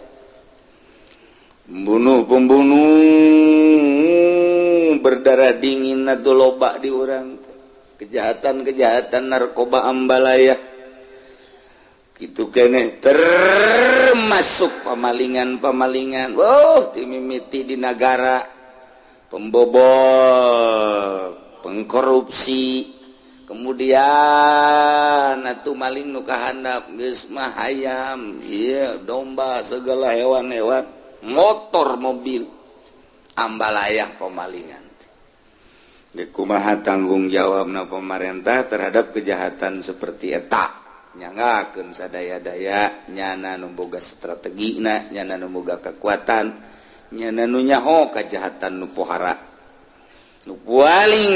Pembunuh-pembunuh berdarah dingin atuh loba diurang. Kejahatan-kejahatan narkoba ambalaya kitu keneh termasuk pamalingan-pamalingan. Oh, timimiti di nagara pembobol, pengkorupsi, kemudian atuh maling nu kahandap geus mah hayam, ieu domba, segala hewan-hewan, motor, mobil, ambalayah pemalingan. Kumaha tanggung jawabna pemerintah terhadap kejahatan seperti eta? Nyangakeun sadaya-daya, nyana nu boga strategina, nyana nu boga kekuatan, nyana nu nyaho kejahatan nu pohara. Nu paling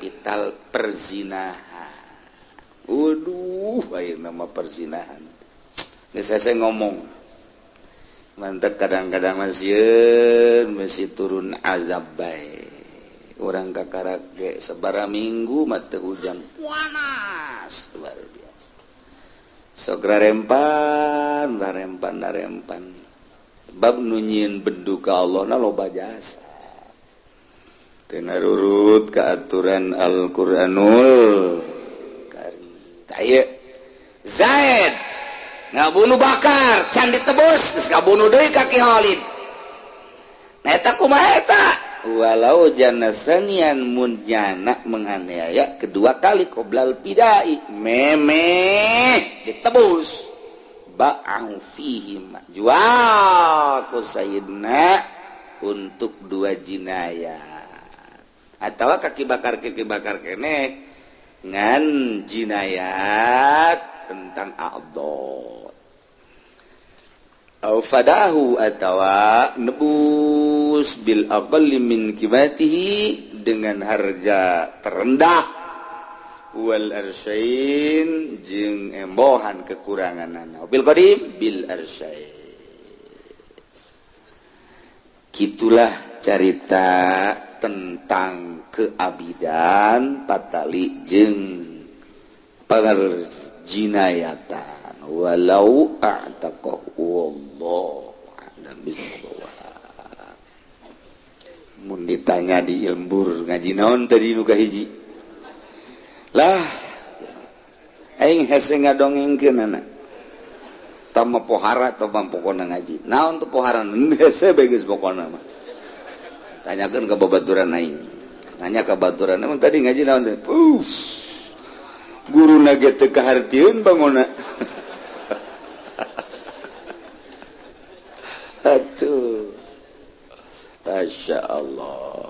vital perzinahan. Waduh, ayeuna mah perzinahan. Geus saya ngomong. Mantep kadang-kadang masieun mesti turun azab bae. Urang kakarak ge sabaraha minggu mah teu hujan. Panas luar biasa. Sok rarempan, rarempan, rarempan. Bab nu nyieun bedu ka Allah na loba jasa. Tenarurut ke aturan Al-Qur'anul Karim. Tah Zaid ngabunuh Bakar, can ditebus, geus ngabunuh deui ka Ki Khalid. Nah eta kumaha eta? Walau janasanian munjana menganiaya kedua kali qoblal pidai memeh ditebus ba'u fihi jual ku sayyidna untuk dua jinayat atau kaki bakar kene ngan jinayat tentang a'dha. Au fadahu atawa nebus bil aqalli min qimatihi dengan harga terendah wal arsyain jeung embohan kekuranganana bil qadim bil arsyain. Gitulah carita tentang keabidan patali jeung perjinayatan walau a'taqahu wallahu a'lam bissawab. Mun ditanya di ilmbur ngaji naon tadi nu kahiji lah aing hese ngadongengkeun anak tama pohara atau pokona ngaji naon tuh pohara hese bae geus pokona mah. Tanyakeun ka babaturan aing, nanya ka babaturan emang tadi ngaji naon teh, guru ge teu kahartieun bangona. Atuh, Masya Allah.